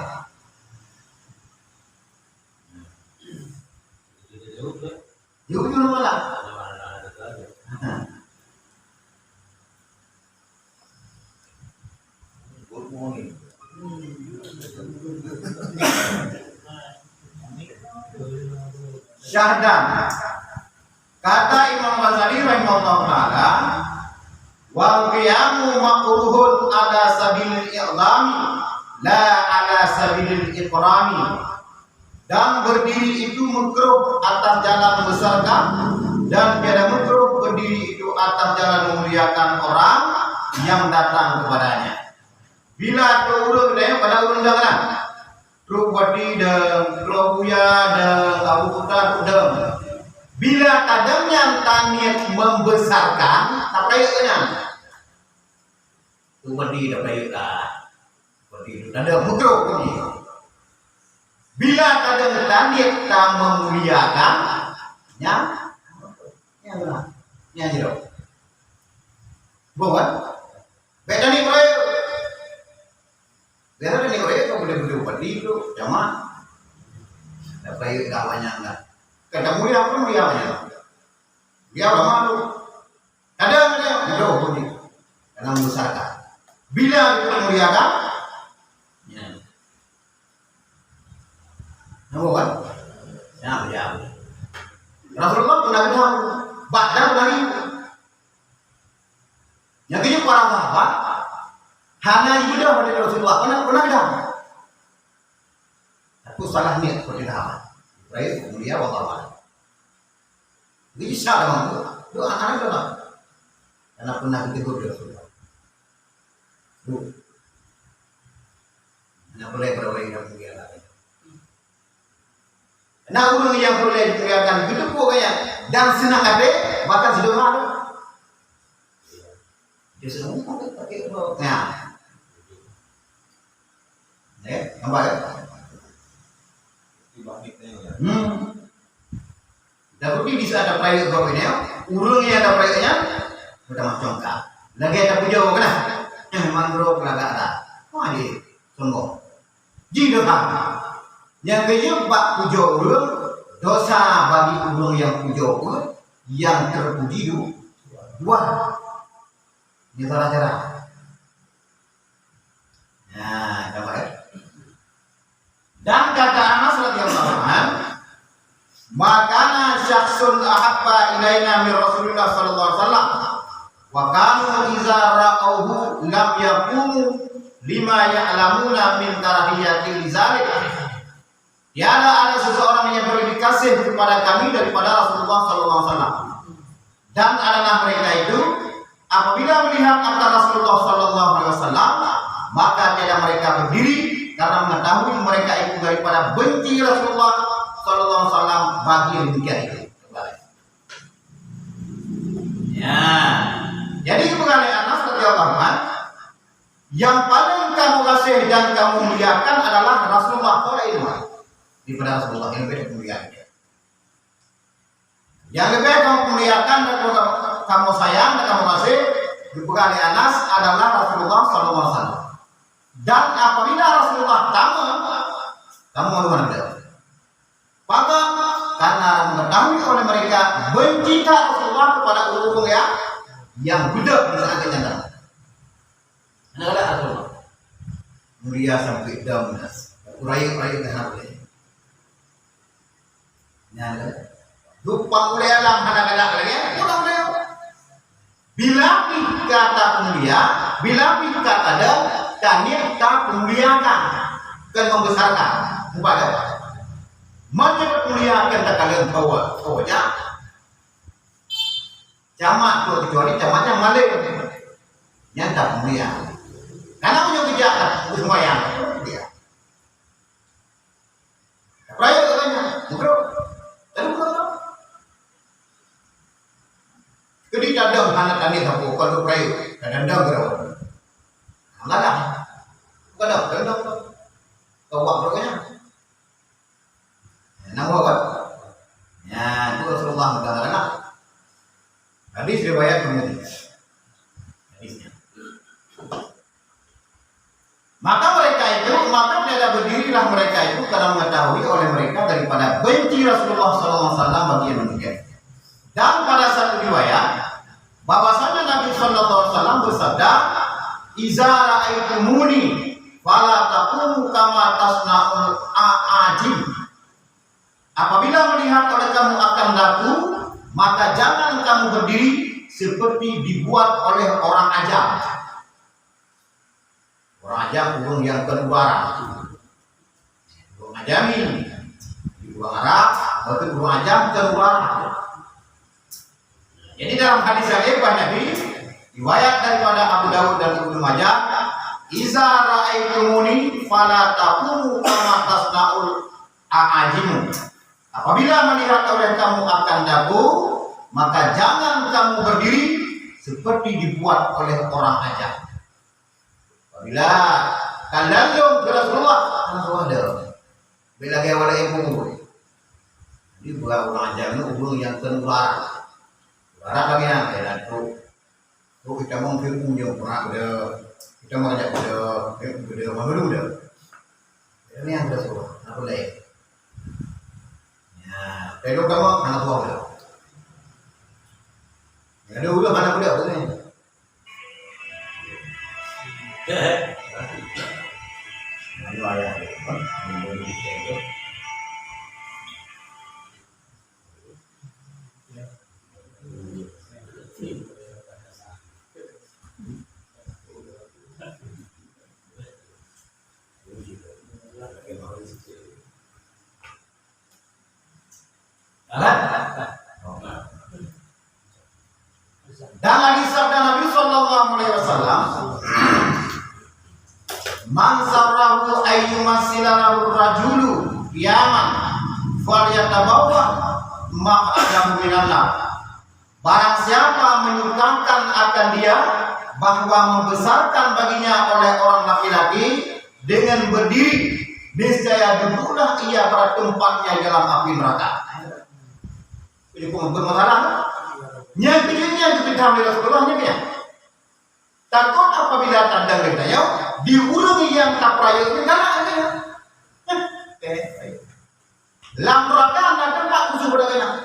Jauh jauh malah. Good morning. Syahdan. Kata Imam Ghazali rahimahullah taala, "Wal qiyamu makruhun ala sabilil i'zami, la ala sabilil ikrami." Dan berdiri itu makruh atas jalan membesarkan, dan tiada makruh berdiri itu atas jalan memuliakan orang yang datang kepadanya. Bila tu ureueng deh, pada ureueng deh kan? Trok badi deh, trok buya deh, abu kota deh. Bila kadang yang taniat membesarkan, tak payah nyan. Tu badi dah baik lah. Badi tu tanda makruh bunyi. Bila tanda tandit ta memuliakan, nyan, nyan lah. Nyan je. Bukan? Baik tadi mulai. Biasa tadi mulai tu boleh beli badi tu, cuma dah baik dah banyak dah. Kata mulia pun mulia banyak. Dia ulama tu. Kadang dia mudah pun dia. Kadang membesarkan. Bila dia muliakan, ya. Nampak kan? Ya, ya. Rasulullah pernah bilang, bahkan pernah ribu. Yang kena para sahabat, hana ibadah pada Rasulullah, pernah, pernah bilang. Aku salah niat seperti sahabat. Baik, mulia, wallahu a'lam. Jadi, insya Allah, doa anak doa. Karena pernah ditegur oleh Rasulullah. Bu, hana peureulèe bak ureueng nyang peureulèe. Na ureueng nyang peureulèe dimuliakan, geuteupeue gaya dan seunang até, bahkan sidroe na. Dia seunang até pakai uroe. Nah. Eh, nampak tak? Hmm. Tapi di saat ada perayaan baru ini, ureueng nyang ada perayaan nyan beutamah congkak. Lagèe tapujoe keunan. Eh, mandro keulagak dah. Wah, dia sombong. Jih dosa. Nyang keujeuet bak pujoe ureueng, dosa bagi ureueng nyang pujoe ureueng nyang teupuji du-, dua. Nyoe salah cara. Nah, contoh, eh. Dan kata Anas radhiyallahu anhu, "Ma kana syakhsun ahabba ilaina min Rasulillah sallallahu alaihi wasallam, wa kanu idza ra'auhu lam yaqumu lima ya'lamuna min karahiyati lidzalik." Tiada ada seseorang yang lebih kasih kepada kami daripada Rasulullah sallallahu alaihi wasallam. Dan adalah mereka itu, apabila melihat akan Rasulullah sallallahu alaihi wasallam, maka tiada mereka berdiri karena mengetahui mereka itu daripada benci Rasulullah sallallahu alaihi wasallam bagi yang demikian itu. Ya. Jadi, bukan Anas radhiyallahu anhu, yang paling kamu kasih dan kamu muliakan adalah Rasulullah, daripada Rasulullah yang lebih mulia. Yang lebih kamu muliakan dan kamu, kamu sayang dan kamu kasih, dipeugah lé Anas, adalah Rasulullah sallallahu alaihi wasallam. Dan apabila Rasulullah tamong, kamu alu mana beliau? Pakon? Karena mengetahui oleh mereka benci that Rasulullah kepada ureueng yang, yang beudôh di saat yang datang. Hana galak Rasulullah. Mulia sampai dam dah. Rayeuk-rayeuk dah hana boleh. Nyan kan? Dupat ulèe alam hana galak lagèe, udah ulèe. Bila pih ka tapeumulia, bila pih ka tadam, tanyoe tapeumuliakan, kon membesarkan. Mupat dah. Meunyoe tapeumuliakan takalon kawan, kawan jak. Camat tu kecuali camat nyang malém. Nyan tapeumulia. Karena meunyoe geujak dah, geuseumayang, dia. Rayeuk katanya, meugrok. Lalu meugrok. Keudi tadong hana tani sapeue, kon rayeuk, kadang-kadang geurok. Malah. Kadang, kadang. Kawak beroknya. Nah, nampak kan? Ya, itu Rasulullah mengatakan. Hadis riwayat Tirmidzi. Hadisnya. Maka mereka itu, maka tidaklah berdirilah mereka itu karena mengetahui oleh mereka daripada benci Rasulullah sallallahu alaihi wasallam bagi yang demikian. Dan pada satu riwayat, bahwasanya Nabi sallallahu alaihi wasallam bersabda, "Iza ra'aitumuni fala taqumu kama tasna'ul a'ajim." Apabila melihat oleh kamu akan daku, maka jangan kamu berdiri seperti dibuat oleh orang ajam. Ureueng ajam ureueng nyang kon ureueng Arab. Ureueng Ajami, ureueng Arab, bahkan ureueng ajam kon ureueng Arab. Jadi dalam hadis yang lain Nabi, riwayat daripada Abu Dawud dan Ibnu Majah, "Iza ra'aitumuni fala taqumu kama tasna'ul a'ajimu." Apabila melihat oleh kamu akan daku, maka jangan kamu berdiri seperti dibuat oleh orang ajam. Apabila ka lalong keu Rasulullah, hana suah deuh. Bèk lagèe awak laén peue. Di beurang ureueng ajam nyoe ureueng nyang keu ulara. Ulara lagèe nyan, keu datuk. Trok itamong firman nyang peurat beudeuh. Itamong raja beudeuh, eh, beudeuh, mandum beudeuh. Ini nyang beudeuh suah, hana peureulèe. Ya, pèlong tamong hana suah beudeuh. Nyang ada ureueng hana beudeuh, beudeuh. Alah. Dan lagi sabda Nabi "Man sarrahu an yumassila lahu rajulu qiyaman falyatabawwa maq'adahu minan nar." Barang siapa menyukakan akan dia bahwa membesarkan baginya oleh orang laki-laki dengan berdiri, niscaya duduklah ia pada tempatnya dalam api neraka. Jadi, bermasalah. Nyang keuneuk nyan keukeunham lé Rasulullah nyan. Takot apabila tadong geutanyoe di ureueng nyang tapeurayeuk nyan galak nyan. Lam neraka na teumpat khusus budak inong.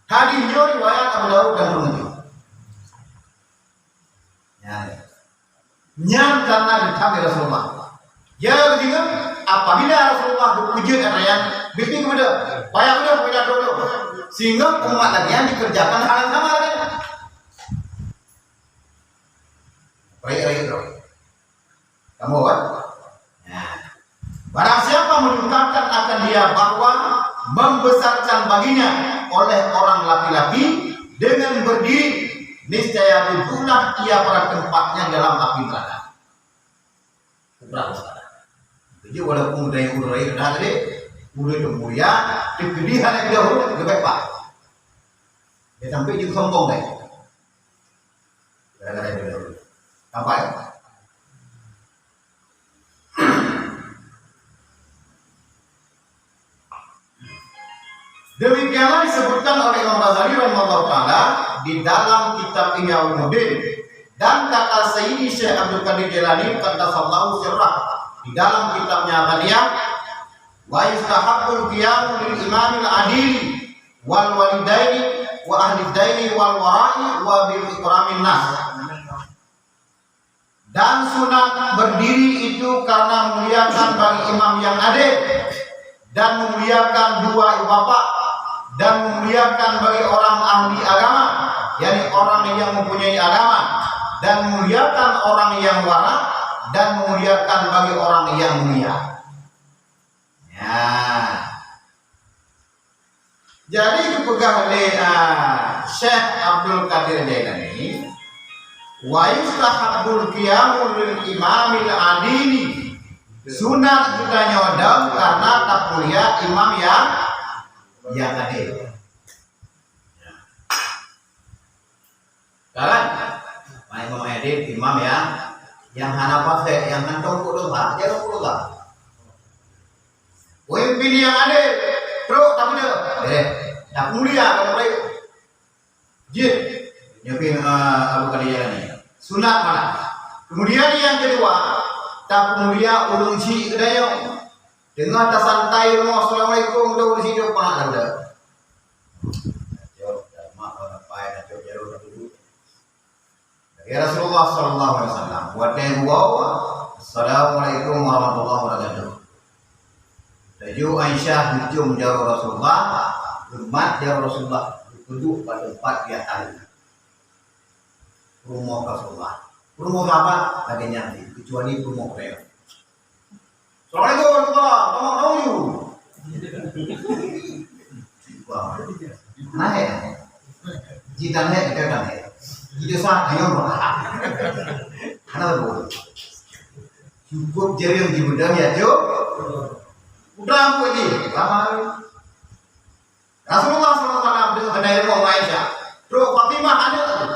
Hadis nyoe riwayat Abu Daud dan Tirmidzi. Nyan. Nyan karena geukheun lé Rasulullah. Ya, ketika apabila Rasulullah geupeujeuet ata nyan, bibi keubeudoh, payah beudôh, payah beudôh. Sehingga umat lagèe nyan dikerjakan hal yang sama lagi. Rayeuk-rayeuk droe. Kamu kan? Nah, barang siapa menyukakan akan dia bahwa membesarkan baginya oleh orang laki-laki dengan berdiri, niscaya duduklah ia pada tempatnya dalam api neraka. Kubra besar. Jadi walaupun dari ureueng lain dah tadi, ureueng itu mulia, teukeudi hana dia ureueng, lebih baik pak. Dia sampai juga sombong deh. Gara-gara itu dia ureueng. Sampai. Demikianlah disebutkan oleh Imam Ghazali rahimahullah taala di dalam kitab Ihya Ulumuddin, dan kata Sayyidi Syekh Abdul Qadir Jailani qaddasallahu sirrah di dalam kitabnya Ghaliyah, "Wa yustahabbul qiyamu lil imamil adili wal walidaini wa ahli daini wal wara'i wa bil ikramin nas." Dan sunat berdiri itu karena memuliakan bagi imam yang adil dan memuliakan dua ibu bapak dan memuliakan bagi orang ahli agama, yakni orang yang mempunyai agama, dan memuliakan orang yang wara dan memuliakan bagi orang yang mulia. Ya. Jadi geupeugah lé, ah, Syekh Abdul Qadir Jailani, "Wa yustahabbul qiyamu lil imamil adili." Sunat geutanyoe dong karena tapulia imam yang, yang adil. Kan? Mai imam adil, imam yang, yang hana fasik, yang hana teumpuk dosa, jaroe dosa. Pemimpin yang adil, trok tapi dia, eh, tak mulia kalau baik. Jih, nyoe pih, eh, Abu Khadijah ni. Sunat malah. Kemudian yang kedua, tak mulia ureueng syik keudayong. Teungoh tasantai rumoh, "Assalamualaikum," udah ureueng syik tu pahak dah. Jawab, dah mak, dah pai, dah jawab, dah duduk. Ya Rasulullah sallallahu alaihi wasallam, watèe geuwoe, "Assalamualaikum warahmatullahi wabarakatuh." Laju Aisyah geucium jaroe Rasulullah, geumat jaroe Rasulullah, geupeuduek bak teumpat di ateueh rumoh Rasulullah. Rumoh sahabat lagèe nyan, kecuali rumoh Quraisy. "Assalamualaikum warahmatullahi wabarakatuh. Naik. Jita naik, kita naik. Jita sah, ayo, bah." Kenapa, Bu? Cukup jering di benda ya, Cuk. Udah, Bu, ini. Ramai. Rasulullah sallallahu alaihi wasallam deungon hana ilmu Aisyah. Trok Fatimah aneuk tu.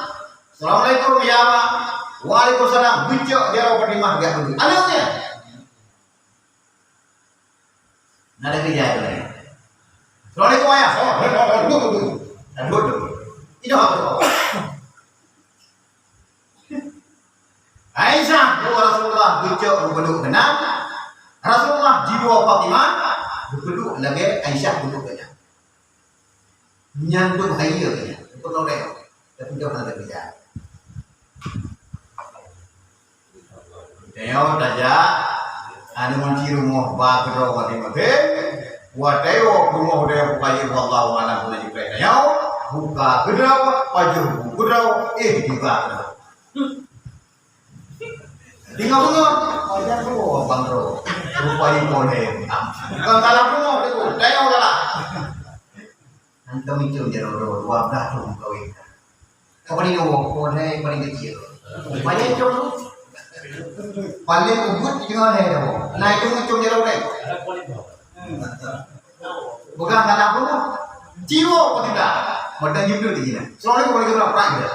"Assalamualaikum, ya Aba." "Waalaikumsalam." Geucok jaroe Fatimah geujak duduk. Aneuk nyan. Nah, ada kerja tu lagi. "Assalamualaikum, Ayah." "Oh, oh, oh, oh, duduk, duduk." Nah, duduk, duduk. Ini apa tu? Aisyah, dua Rasulullah geucok geupeuduek keunan. Rasulullah jiwoe Fatimah, geupeuduek lagèe Aisyah peuduek keunan. Nyan tu bahaya nyan. Beutôi. Tapi dah pernah terjadi. Nyoe tajak, anu, kunci rumoh ba keudroe maté-maté. Watèe woe rumoh deh buka je, wallahu a'lam, pun jipreh nyoe. Buka keudroe, pajoh bu keudroe, eh, juga keudroe. Tinggai beungoh, oh, jangan keudroe, bang keudroe. Rupa ié poleh. Bukan salah rumoh tu, tayong salah. Hantom icong jaroe dua belas thôn kawin. Ka paling awak, oh, hai paling kecil. Banyak icong tu. Paléng ubit teungoh lhèe tawoe. Nah, itu muncul jalan lain. Peugah tanah pun. Jiwoe pun tidak. Mata judul di sini. Soalnya kalau kita perang dia.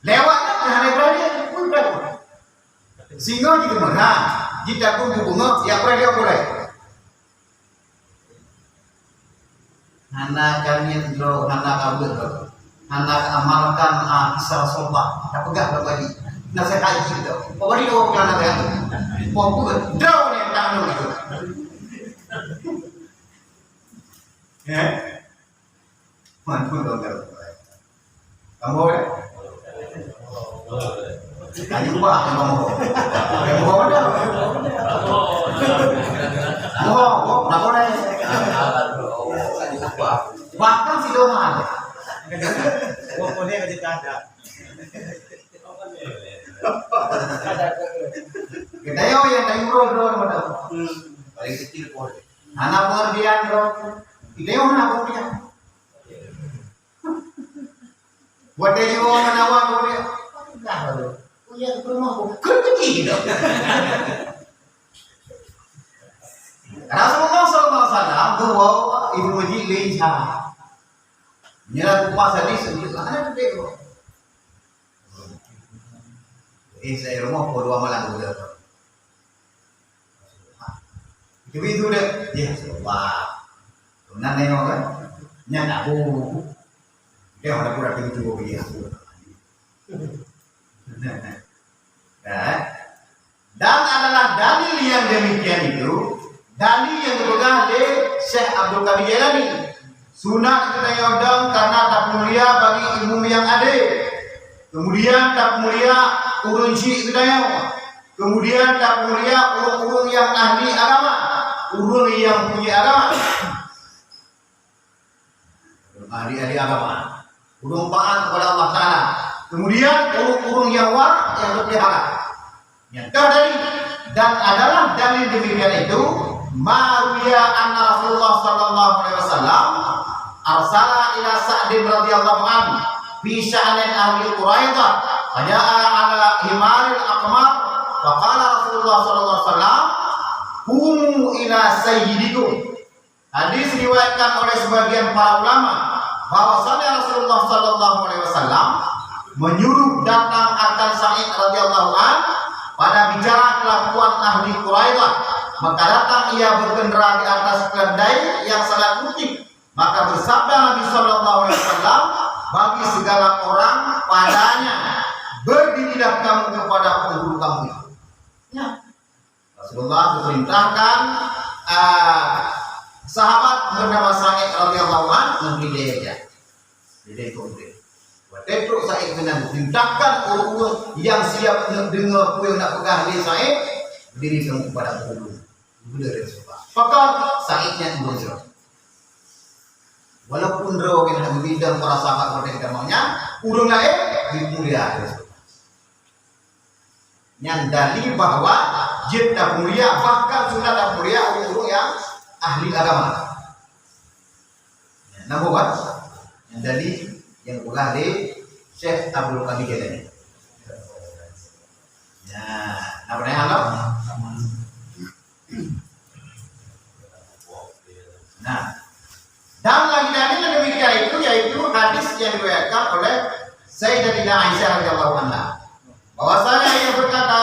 Lewat kan, nah, ada berani. Pun berani. Singoh jiteumeuhan, jitakun bubungoh, ya, peureulee, peureulee. Hana kaniet droe, hana kabeuet droe. Hana amalkan, ah, kisah Rasulullah. Tapeugah droe bagi. Naseuhat jih droe. Pokok ni, oh, bukan naseuhat. Pokok droe ni, tak anu gitu. Ya? Mantul dong, kalau. Kamu, ya? Kayu bah, kamu. Kamu ada? Oh, oh, nak boleh. Bahkan si Doma ada. Oh, boleh aja tak ada. Kita yo yang tadi urut dulu, mana? Paling kecil pun. Hana pengertian, bro. Kita yo hana pengertian. Watèe jiwoe meunawar keu dia, "Dah lalu, kuliah di rumah ku, keu keuji dah." Rasulullah sallallahu alaihi wasallam geuwoe Ibnu Mas'ud lé Isa. Nyan kupas hadis, "Hana teubiet keu." Eh, saya rumah pukul dua malam udah. Itu pintu dia. Ya, sebab. Nan nengok kan? Nyan Abu. Dia ada pura pintu dia. Ya. Dan adalah dalil yang demikian itu, dalil yang dipegang oleh Syekh Abdul Qadir Jailani. Sunat geutanyoe dong karena tapeumulia bagi ilmu nyang adé. Kemudian tapeumulia ureuëng syik geutanyoe. Kemudian tapeumulia ureuëng-ureuëng nyang ahli agama, ureuëng nyang punya agama. Ahli-ahli agama, ureuëng taat kepada Allah Taala. Kemudian ureuëng-ureuëng nyang warak nyang teupelihara. Nyata dari dan adalah dalil demikian itu ma ruya anna Rasulullah sallallahu alaihi wasallam arsala ila Sa'din radhiyallahu anhu fi sya'nin ahli Quraidah, faja'a ala himaril aqmar, faqala Rasulullah sallallahu alaihi wasallam, "Qumu ila sayyidikum." Hadis diriwayatkan oleh sebagian para ulama bahwasanya Rasulullah sallallahu alaihi wasallam menyuruh datang akan Sa'id radhiyallahu an pada bicara kelakuan ahli Quraidah. Maka datang ia berkendara di atas keledai yang sangat putih. Maka bersabda Nabi sallallahu alaihi wasallam bagi segala orang padanya, "Berdirilah kamu kepada penghulu kamu itu." Ya. Rasulullah memerintahkan, ah, sahabat bernama Sa'id radhiyallahu anhu memberi dia. Jadi itu dia. Waktu itu Sa'id kena memerintahkan ureuëng yang siap nak dengar apa yang nak pegang dia Sa'id, berdiri kamu kepada penghulu. Gubernur Rasulullah. Maka Sa'id nyan gubernur. Walaupun droe kena bidang para sahabat pada kita maunya, ureuëng lain dimulia Rasulullah. Nyan dalil bahwa jeuet tapeumulia, bahkan sunat tapeumulia ureuëng-ureuëng nyang ahli agama. Nyan, na buet? Nyan dalil nyang geupeugah lé Syekh Abdul Qadir Jailani. Nyan, na peureulée lom? Nah, dan lagi dalil yang demikian itu yaitu hadis yang diriwayatkan oleh Sayyidatina Aisyah radhiyallahu anha. Bahwasanya ia berkata,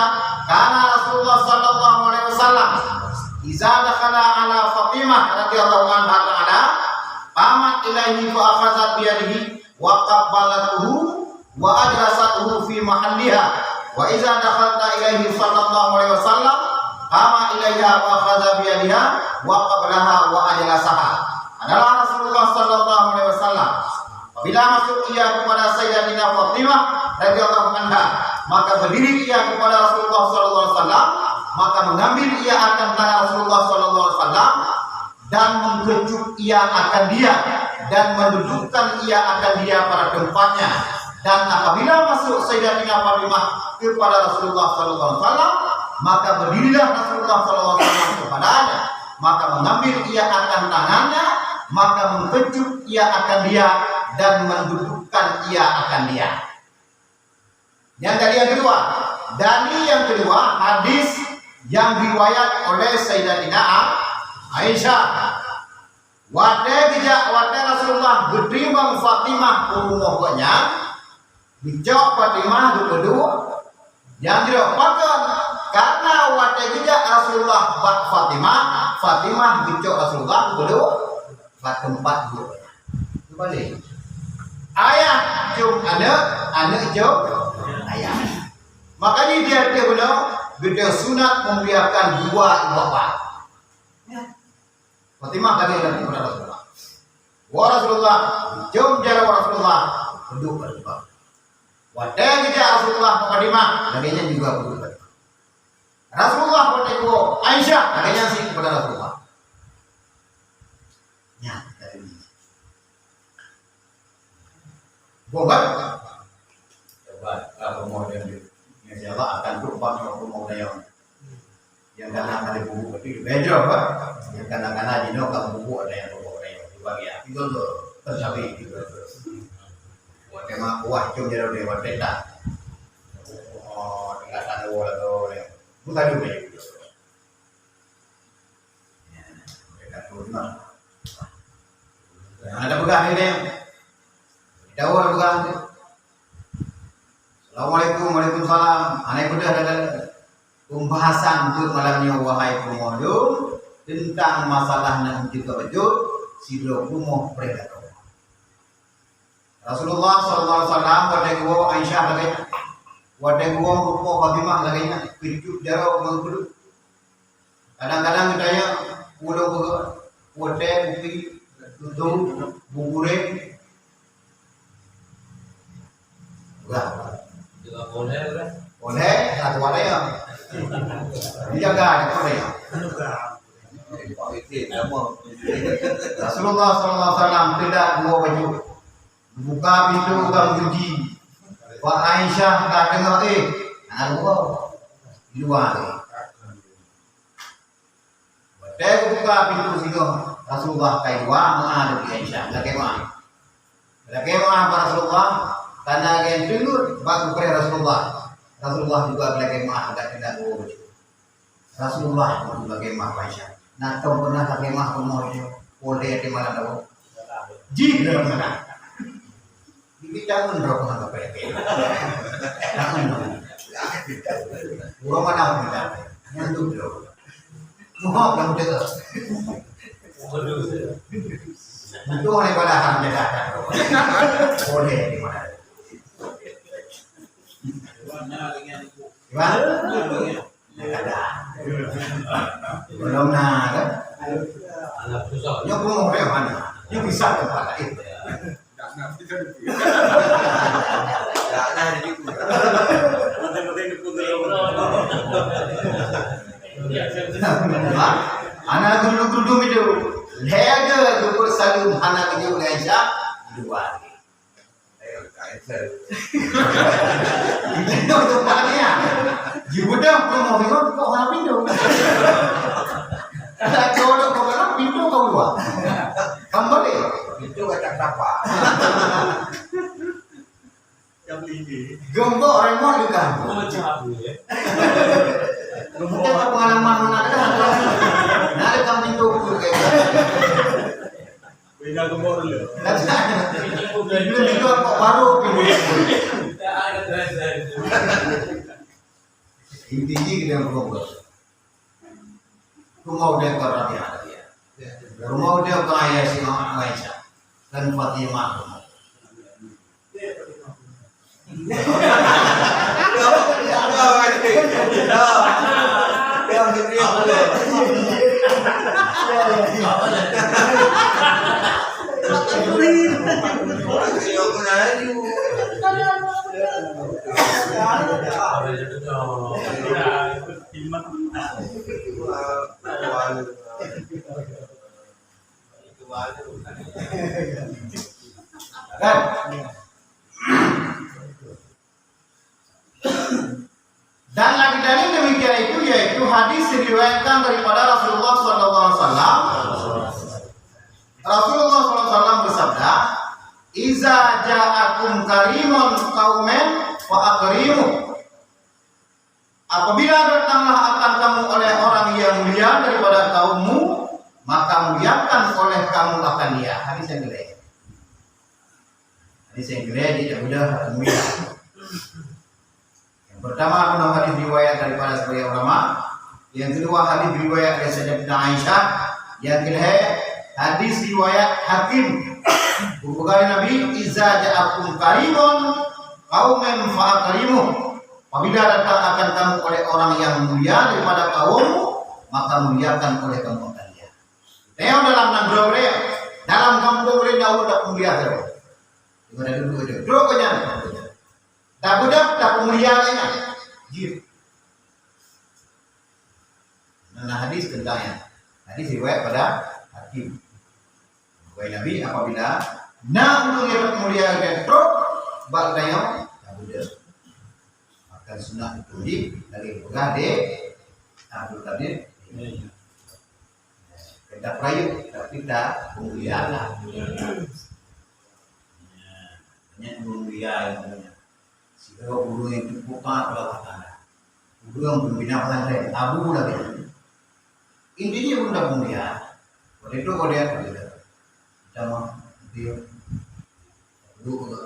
"Kana Rasulullah sallallahu alaihi wasallam idza dakhala ala Fatimah radhiyallahu anha ta'ala, qamat ilaihi fa akhazat bi yadihi wa qabbalatuhu wa ajlasatuhu fi mahalliha. Wa idza dakhalta ilaihi sallallahu alaihi wasallam, qama ilaiha wa akhadha bi yadiha wa qabbalaha wa ajlasaha." Adalah Rasulullah sallallahu alaihi wasallam. Apabila masuk ia kepada Sayyidatina Fatimah radhiyallahu anha, maka berdiri ia kepada Rasulullah sallallahu alaihi wasallam, maka mengambil ia akan tangan Rasulullah sallallahu alaihi wasallam dan mengkecup ia akan dia dan mendudukkan ia akan dia pada tempatnya. Dan apabila masuk Sayyidatina Fatimah kepada Rasulullah sallallahu alaihi wasallam, maka berdirilah Rasulullah sallallahu alaihi wasallam kepadanya, maka mengambil ia akan tangannya, maka mengkecup ia akan dia dan mendudukkan ia akan dia. Yang tadi yang kedua, Dalil nyang keudua, hadis nyang riwayat oleh Sayyidatina A-, Aisyah. Watée geujak, watée Rasulullah geuteurimong Fatimah u rumoh gobnyan, geucok Fatimah geupeuduek nyang jroh. Pakon? Karena watée geujak Rasulullah bak Fatimah, Fatimah geucok Rasulullah geupeuduek bak teumpat duek. Keubalek. Ayah cium aneuk, aneuk cium ayah. Makanya di até bunoe, geutanyoe sunat memuliakan dua ibu bapa. Ya. Fatimah lagée lagi kepada Rasulullah. Wahai Rasulullah, cium jaroe Rasulullah, peuduek Rasulullah. Watée geujak Rasulullah bak Fatimah, lagée nyan juga peuduek Fatimah. Rasulullah watée geuwoe Aisyah, lagée nyan cit kepada Rasulullah. Nyan, dari ni. Boh kan? Coba, kalau mau dia, insya Allah akan berubah kalau mau dia. Nyang kana-kana bubuk, tapi beda, Pak. Nyang kana-kana jinoe ka bubuk, ada nyang bubuk, ada nyang bubuk, ya. Itu tu, tercapai itu. Watée ma-, wah, cum jaroe dia, watée tak. Oh, tinggal sana, wala tu, ya. Bukan juga itu. Ya, mereka tu, nah. Nah, ada pegang ni, dia. Kita orang pegang ni. Assalamualaikum, waalaikumsalam. Hana peugah dah. Pembahasan untuk malam nyoe, wahai purumoh lôn, tentang masalah nyang teuka bacut sidroe purumoh preh lakoe. Rasulullah sallallahu alaihi wasallam watée geuwoe Aisyah lagée nyan, watée geuwoe rupa Fatimah lagée nyan, keucut jaroe ngon keuduek. Kadang-kadang geutanyong, ulôn peugah, watée kupi, tutong, bubure. Udah. Juga boleh, udah. Boleh, satu ada ya. Dijaga, ada ya. Rasulullah sallallahu alaihi wasallam tidak dua baju. Buka pintu ka meuji. Pak Aisyah ka deungoe, eh, hana geuwoe. Di luwa, eh. Watée geubuka pintoe singoh, Rasulullah ka i luwa, meu'ah lé Aisyah, lakée meu'ah. Lakée meu'ah bak Rasulullah, kana geuteungeut bak geupreh Rasulullah. Rasulullah juga lakée meu'ah, agak keunan geuwoe bacut. Rasulullah pun lakée meu'ah bak Aisyah. Na tom pernah lakée meu'ah rumoh nyoe, po lhée até malam lawa. Jih dalam sana. Bibi tangan rokok hana payah. Tangan dulu. Urang mana pun dah. Yang tu dulu. Muhok dah muda. Itu orang pada akan menjadi akan rokok. Boleh di mana? Gimana? Kadang. Belum na, kan? Anak susah. Nyoe pun orang mana? Nyoe bisa tempat lain. Hana geududuk-duduk itu. Lhée geupeusaleuem hana geujok lé Aisyah, di luwa. Itu tempat dia. Jibeudôh peurumoh nyoe kok hana pintoe. Kalau codok kau dalam pintoe kau luwa. Kembali. Pintoe kacang tapa. Geumbok remote juga. Geumbok pengalaman mana ada. Nah, ada kami tu kayak gitu. Beda geumbok dulu. Dulu juga kok baru pindah. Inti ji kita berkumpul. Rumah udah kau Rabi'ah dia. Rumah udah kau ayah si Aisyah. Dan Fatimah. Kan? Dan lagi dalil demikian itu, yaitu hadis yang diriwayatkan daripada Rasulullah sallallahu alaihi wasallam. Rasulullah sallallahu alaihi wasallam bersabda, "Iza ja'akum karimun qaumin fa akrimu." Apabila datanglah akan kamu oleh orang yang mulia daripada kaummu, maka muliakan oleh kamu akan dia. Hadis yang kedua. Hadis yang kedua, dia mulia. Yang pertama, adalah hadis riwayat daripada sebagian ulama. Yang kedua, hadis riwayat dari Sayyidatina Aisyah. Yang ketiga, hadis riwayat Hakim. Bukhari Nabi, "Iza ja'akum karimun qaumin fa akrimuh." Apabila datang akan kamu oleh orang yang mulia daripada kaum, maka muliakan oleh kamu akan dia. Tengok dalam nanggroe, dalam kampung, ureueng nyang mulia tu. Tengok ada dua tu. Terus kau jangan. Tapeugah, tapeumulia lagèe nyan. Jeuet. Nah, hadis tentang nyan. Hadis riwayat pada Hakim. Bukhari Nabi, apabila na ureueng nyang mulia lagèe trok bak geutanyoe, tapeugah. Maka sunat dipuji lagèe peugah di Abdul Qadir. Kita perayuk, tapi tapeumulia. Banyak ureueng mulia yang punya. Sidroe ureueng nyang cukup taat kepada Allah Taala. Ureueng pimpinan pesantren, abu lagèe nyan. Intinya ureueng dak mulia. Watèe tu watèe tu kita mah dia duduk juga.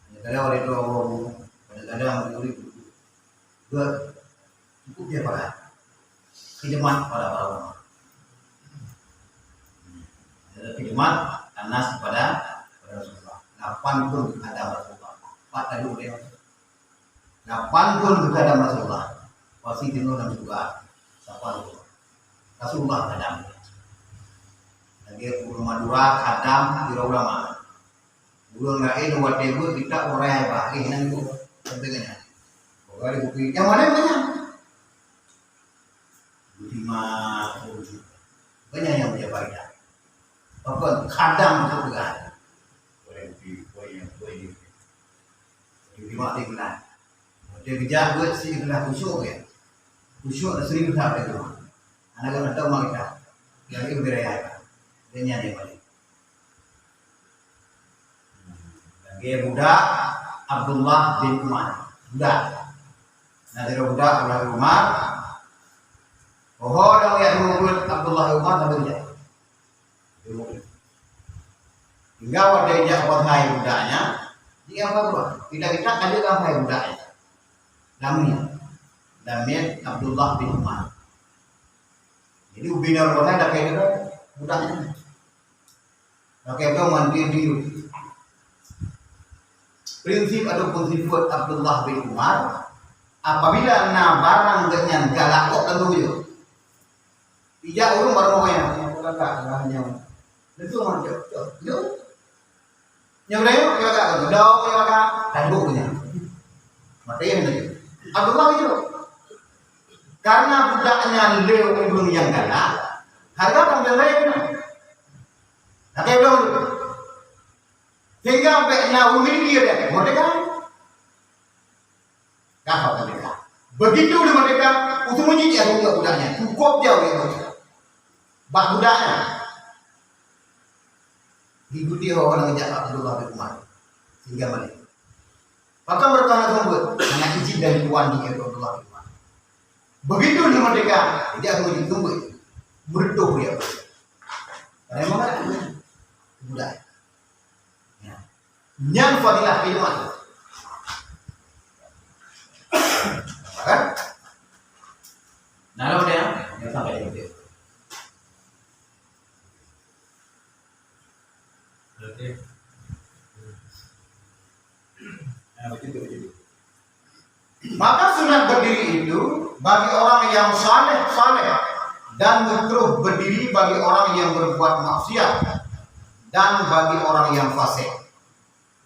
Kadang-kadang watèe tu, kadang-kadang murid juga cukup dia pada khidmat pada para ulama. Jadi khidmat Anas kepada, kepada Rasulullah. Lapan tahun ada Rasulullah. Empat kali dia. Lapan tahun kepada Rasulullah. Pasti jenuh dan juga. Siapa Rasulullah? Rasulullah kadang. Lagi ureueng Madura kadang di ulama. Ureueng laén watèe beuet kita orang yang baik nang tu. Sampai kena. Orang di bukit. Yang mana banyak? Lima puluh juta. Banyak yang punya faedah. Bahkan kadang tu pegang. Orang di, orang yang, orang di. Jadi, lima belas bulan. Dia kejar buat si kelas khusyuk ya. Khusyuk dah seribu tahun dia tu. Anak-anak tahu mak kita. Yang itu beraya. Dan yang dia balik. Lagi budak Abdullah bin Umar. Budak. Nah, dari budak Abdullah bin Umar. Oh, dah lihat murid Abdullah bin Umar sampai dia. Hingga watèe jak bangai budaknya, dia apa buat? Kita-kita ada bangai budaknya. Namanya, namanya Abdullah bin Umar. Jadi, ubé nyan orang dah kaya budaknya. Pakai dong mandi di prinsip ataupun sifat Abdullah bin Umar, apabila na barang geuh nyan galak kok tentu je. Ijak ureueng baru meugoyang, nyang peugah lah nyang. Tentu mantap. Cok, cok. Nyang lain peugah, dong peugah, tanduk nyan. Mati nyan tadi. Abdullah itu. Karena budaknya lé ureueng nyang galak, harga kan lain. Tapi dong. Sehingga bèk na ureueng dia, merdeka. Ka hok merdeka. Begitu dia merdeka, usung uji dia budak-budaknya. Cukup jauh dia merdeka. Bak budaknya. Diikuti orang-orang yang jahat Abdullah bin Umar. Sehingga merdeka. Maka mereka langsung buat. Hanya izin dari Tuhan di Abdullah bin Umar. Begitu dia merdeka, dia akan jadi tumbuk. Meredup dia. Karena memang budak. Ya. Nyan fadilah ilmu tu. Kan? Nah, lalu dia, dia sampai di situ. Oke. Nah, begitu, begitu. Maka sunat berdiri itu bagi orang yang saleh-saleh dan makruh berdiri bagi orang yang berbuat maksiat dan bagi orang yang fasik.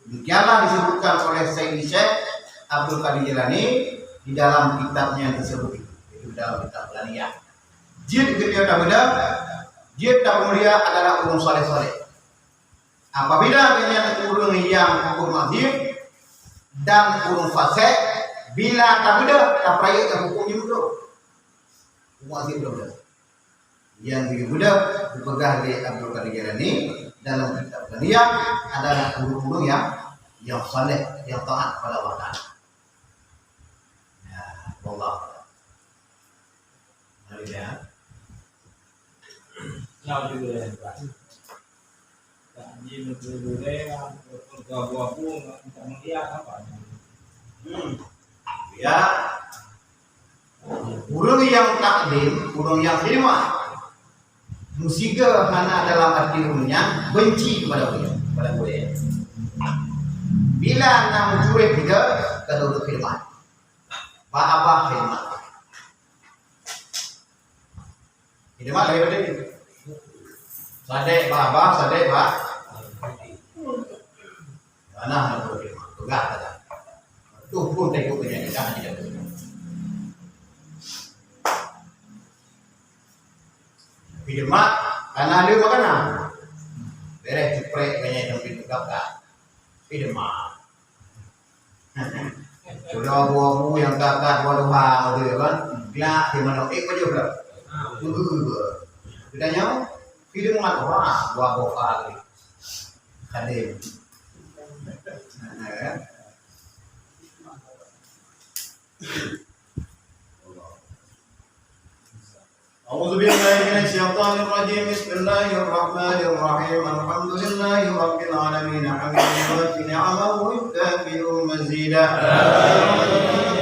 Demikianlah disebutkan oleh Sayyidi Syekh Abdul Qadir Jailani di dalam kitabnya tersebut. Itu dalam kitab Ghaniyyah. Jeuet geutanyoe tapeugah, jeuet tapeumulia adalah ureueng saleh-saleh. Apabila geutanyoe ureueng nyang huköm maksiat dan ureueng fasik, bila tabeudôh, tapeurayeuk dan huköm jih beutôi. Huköm maksiat beutôi. Nyang geubeudôh geupeugah lé Abdul Qadir Jailani dalam kitab Ghaniyyah adalah ureueng-ureueng nyang, nyang saleh, nyang taat kepada Allah Taala. Ya, Ya. Nah, itu dia. Tak di negeri budaya, buah-buah, tak melihat apa. Hmm. Ya. Ureuëng nyang takdim, ureuëng nyang khidmat. Meusigoe hana dalam até ureuëng nyan benci kepada ureuëng, kepada ureuëng. Bila na meucurek tiga, kata ureuëng khidmat. Bak abah khidmat. Khidmat lagèe tadi. Sadek bak abah, sadek bak. Mana nak berkhidmat? Peugah saja. Tuh pun tengok kerja kita tidak berkhidmat. Khidmat, karena ada makanan. Beres cuprek banyak sampai tukar tak. Khidmat. Kalau abu-abu yang kakak buat doha, ada kan? Gelak di mana? Eh, baju berapa? Kita nyawa, khidmat orang buat doha tadi. Hadir. Nah, ya. أعوذ بالله من الشيطان الرجيم. بسم الله الرحمن الرحيم. الحمد لله رب العالمين. حمدا يوافي نعمه ويكافئ مزيده.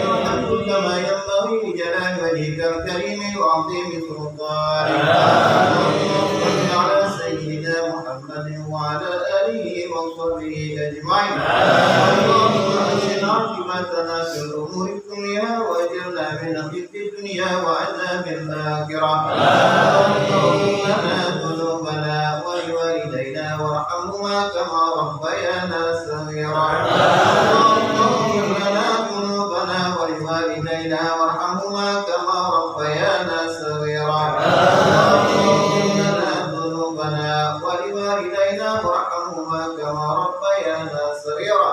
الحمد كما ينبغي لجلال وجهك الكريم وعظيم سلطانك. اللهم صل على سيدنا محمد وعلى آله وصحبه أجمعين. اللهم أحسن عاقبتنا في الأمور كلها وأجرنا من خزي الدنيا وعذاب الآخرة. اللهم اغفر لنا ذنوبنا ولوالدينا وارحمهما كما ربيانا صغيرا. اللهم اغفر لنا ذنوبنا ولوالدينا وارحمهما كما ربيانا صغيرا. اللهم اغفر لنا ذنوبنا ولوالدينا وارحمهما كما ربيانا صغيرا.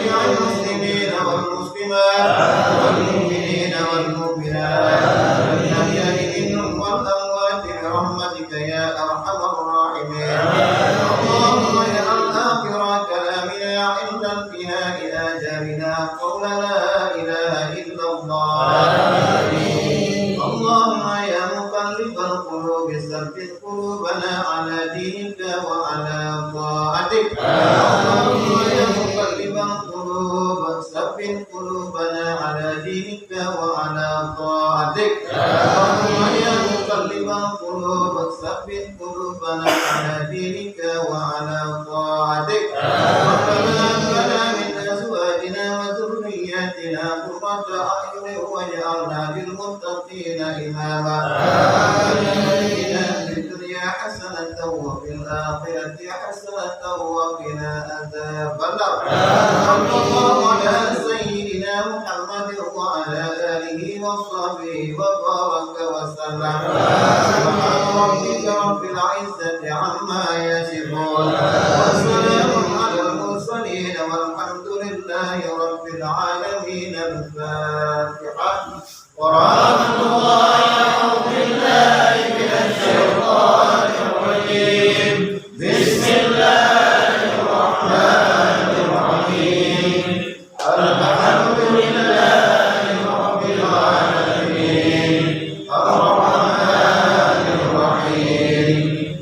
ولجميع المسلمين والمسلمات والمؤمنين والمؤمنات الأحياء منهم والأموات برحمتك يا أرحم الراحمين. اللهم اجعل آخر كلامنا عند انتهاء آجالنا قول لا إله إلا الله. آمين. اللهم يا مقلب القلوب ثبت قلوبنا على دينك وعلى طاعتك. اللهم يا مقلب القلوب ثبت قلوبنا على دينك وعلى طاعتك. اللهم يا مقلب القلوب ثبت قلوبنا على دينك وعلى طاعتك. ربنا هب لنا من أزواجنا وذرياتنا قرة أعين واجعلنا للمتقين إماما. ربنا آتنا في الدنيا حسنة وفي الآخرة حسنة وقنا عذاب النار. وصلى الله على سيدنا محمد وعلى آله وصحبه وبارك وسلم. سبحان ربك رب العزة عما يصفون. وسلام على المرسلين والحمد لله رب العالمين. الفاتحة. ورحمة الله. أعوذ بالله من الشيطان الرجيم. بسم الله الرحمن الرحيم. الحمد لله رب العالمين. الرحمن الرحيم.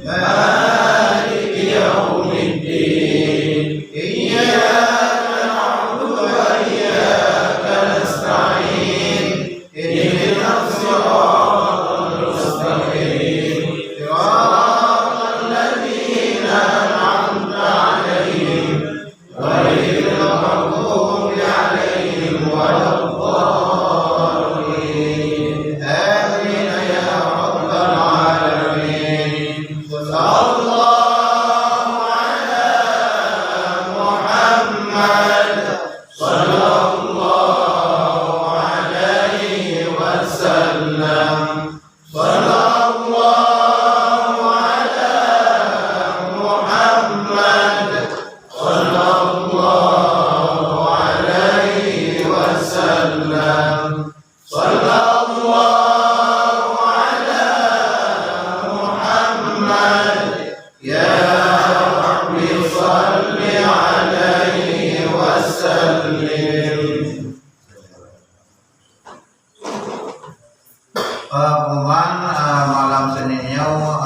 مالك يوم الدين. إياك نعبد وإياك نستعين. اهدنا الصراط المستقيم. صراط الذين أنعمت عليهم غير المغضوب عليهم ولا الضالين. آمين يا رب العالمين. صلى الله على محمد. صلى الله عليه وسلم. صلى الله على محمد. صلى الله عليه وسلم. صلى الله على محمد. يا رب صل عليه وسلم. Eh, pengumuman, eh, malam Senin nyoe,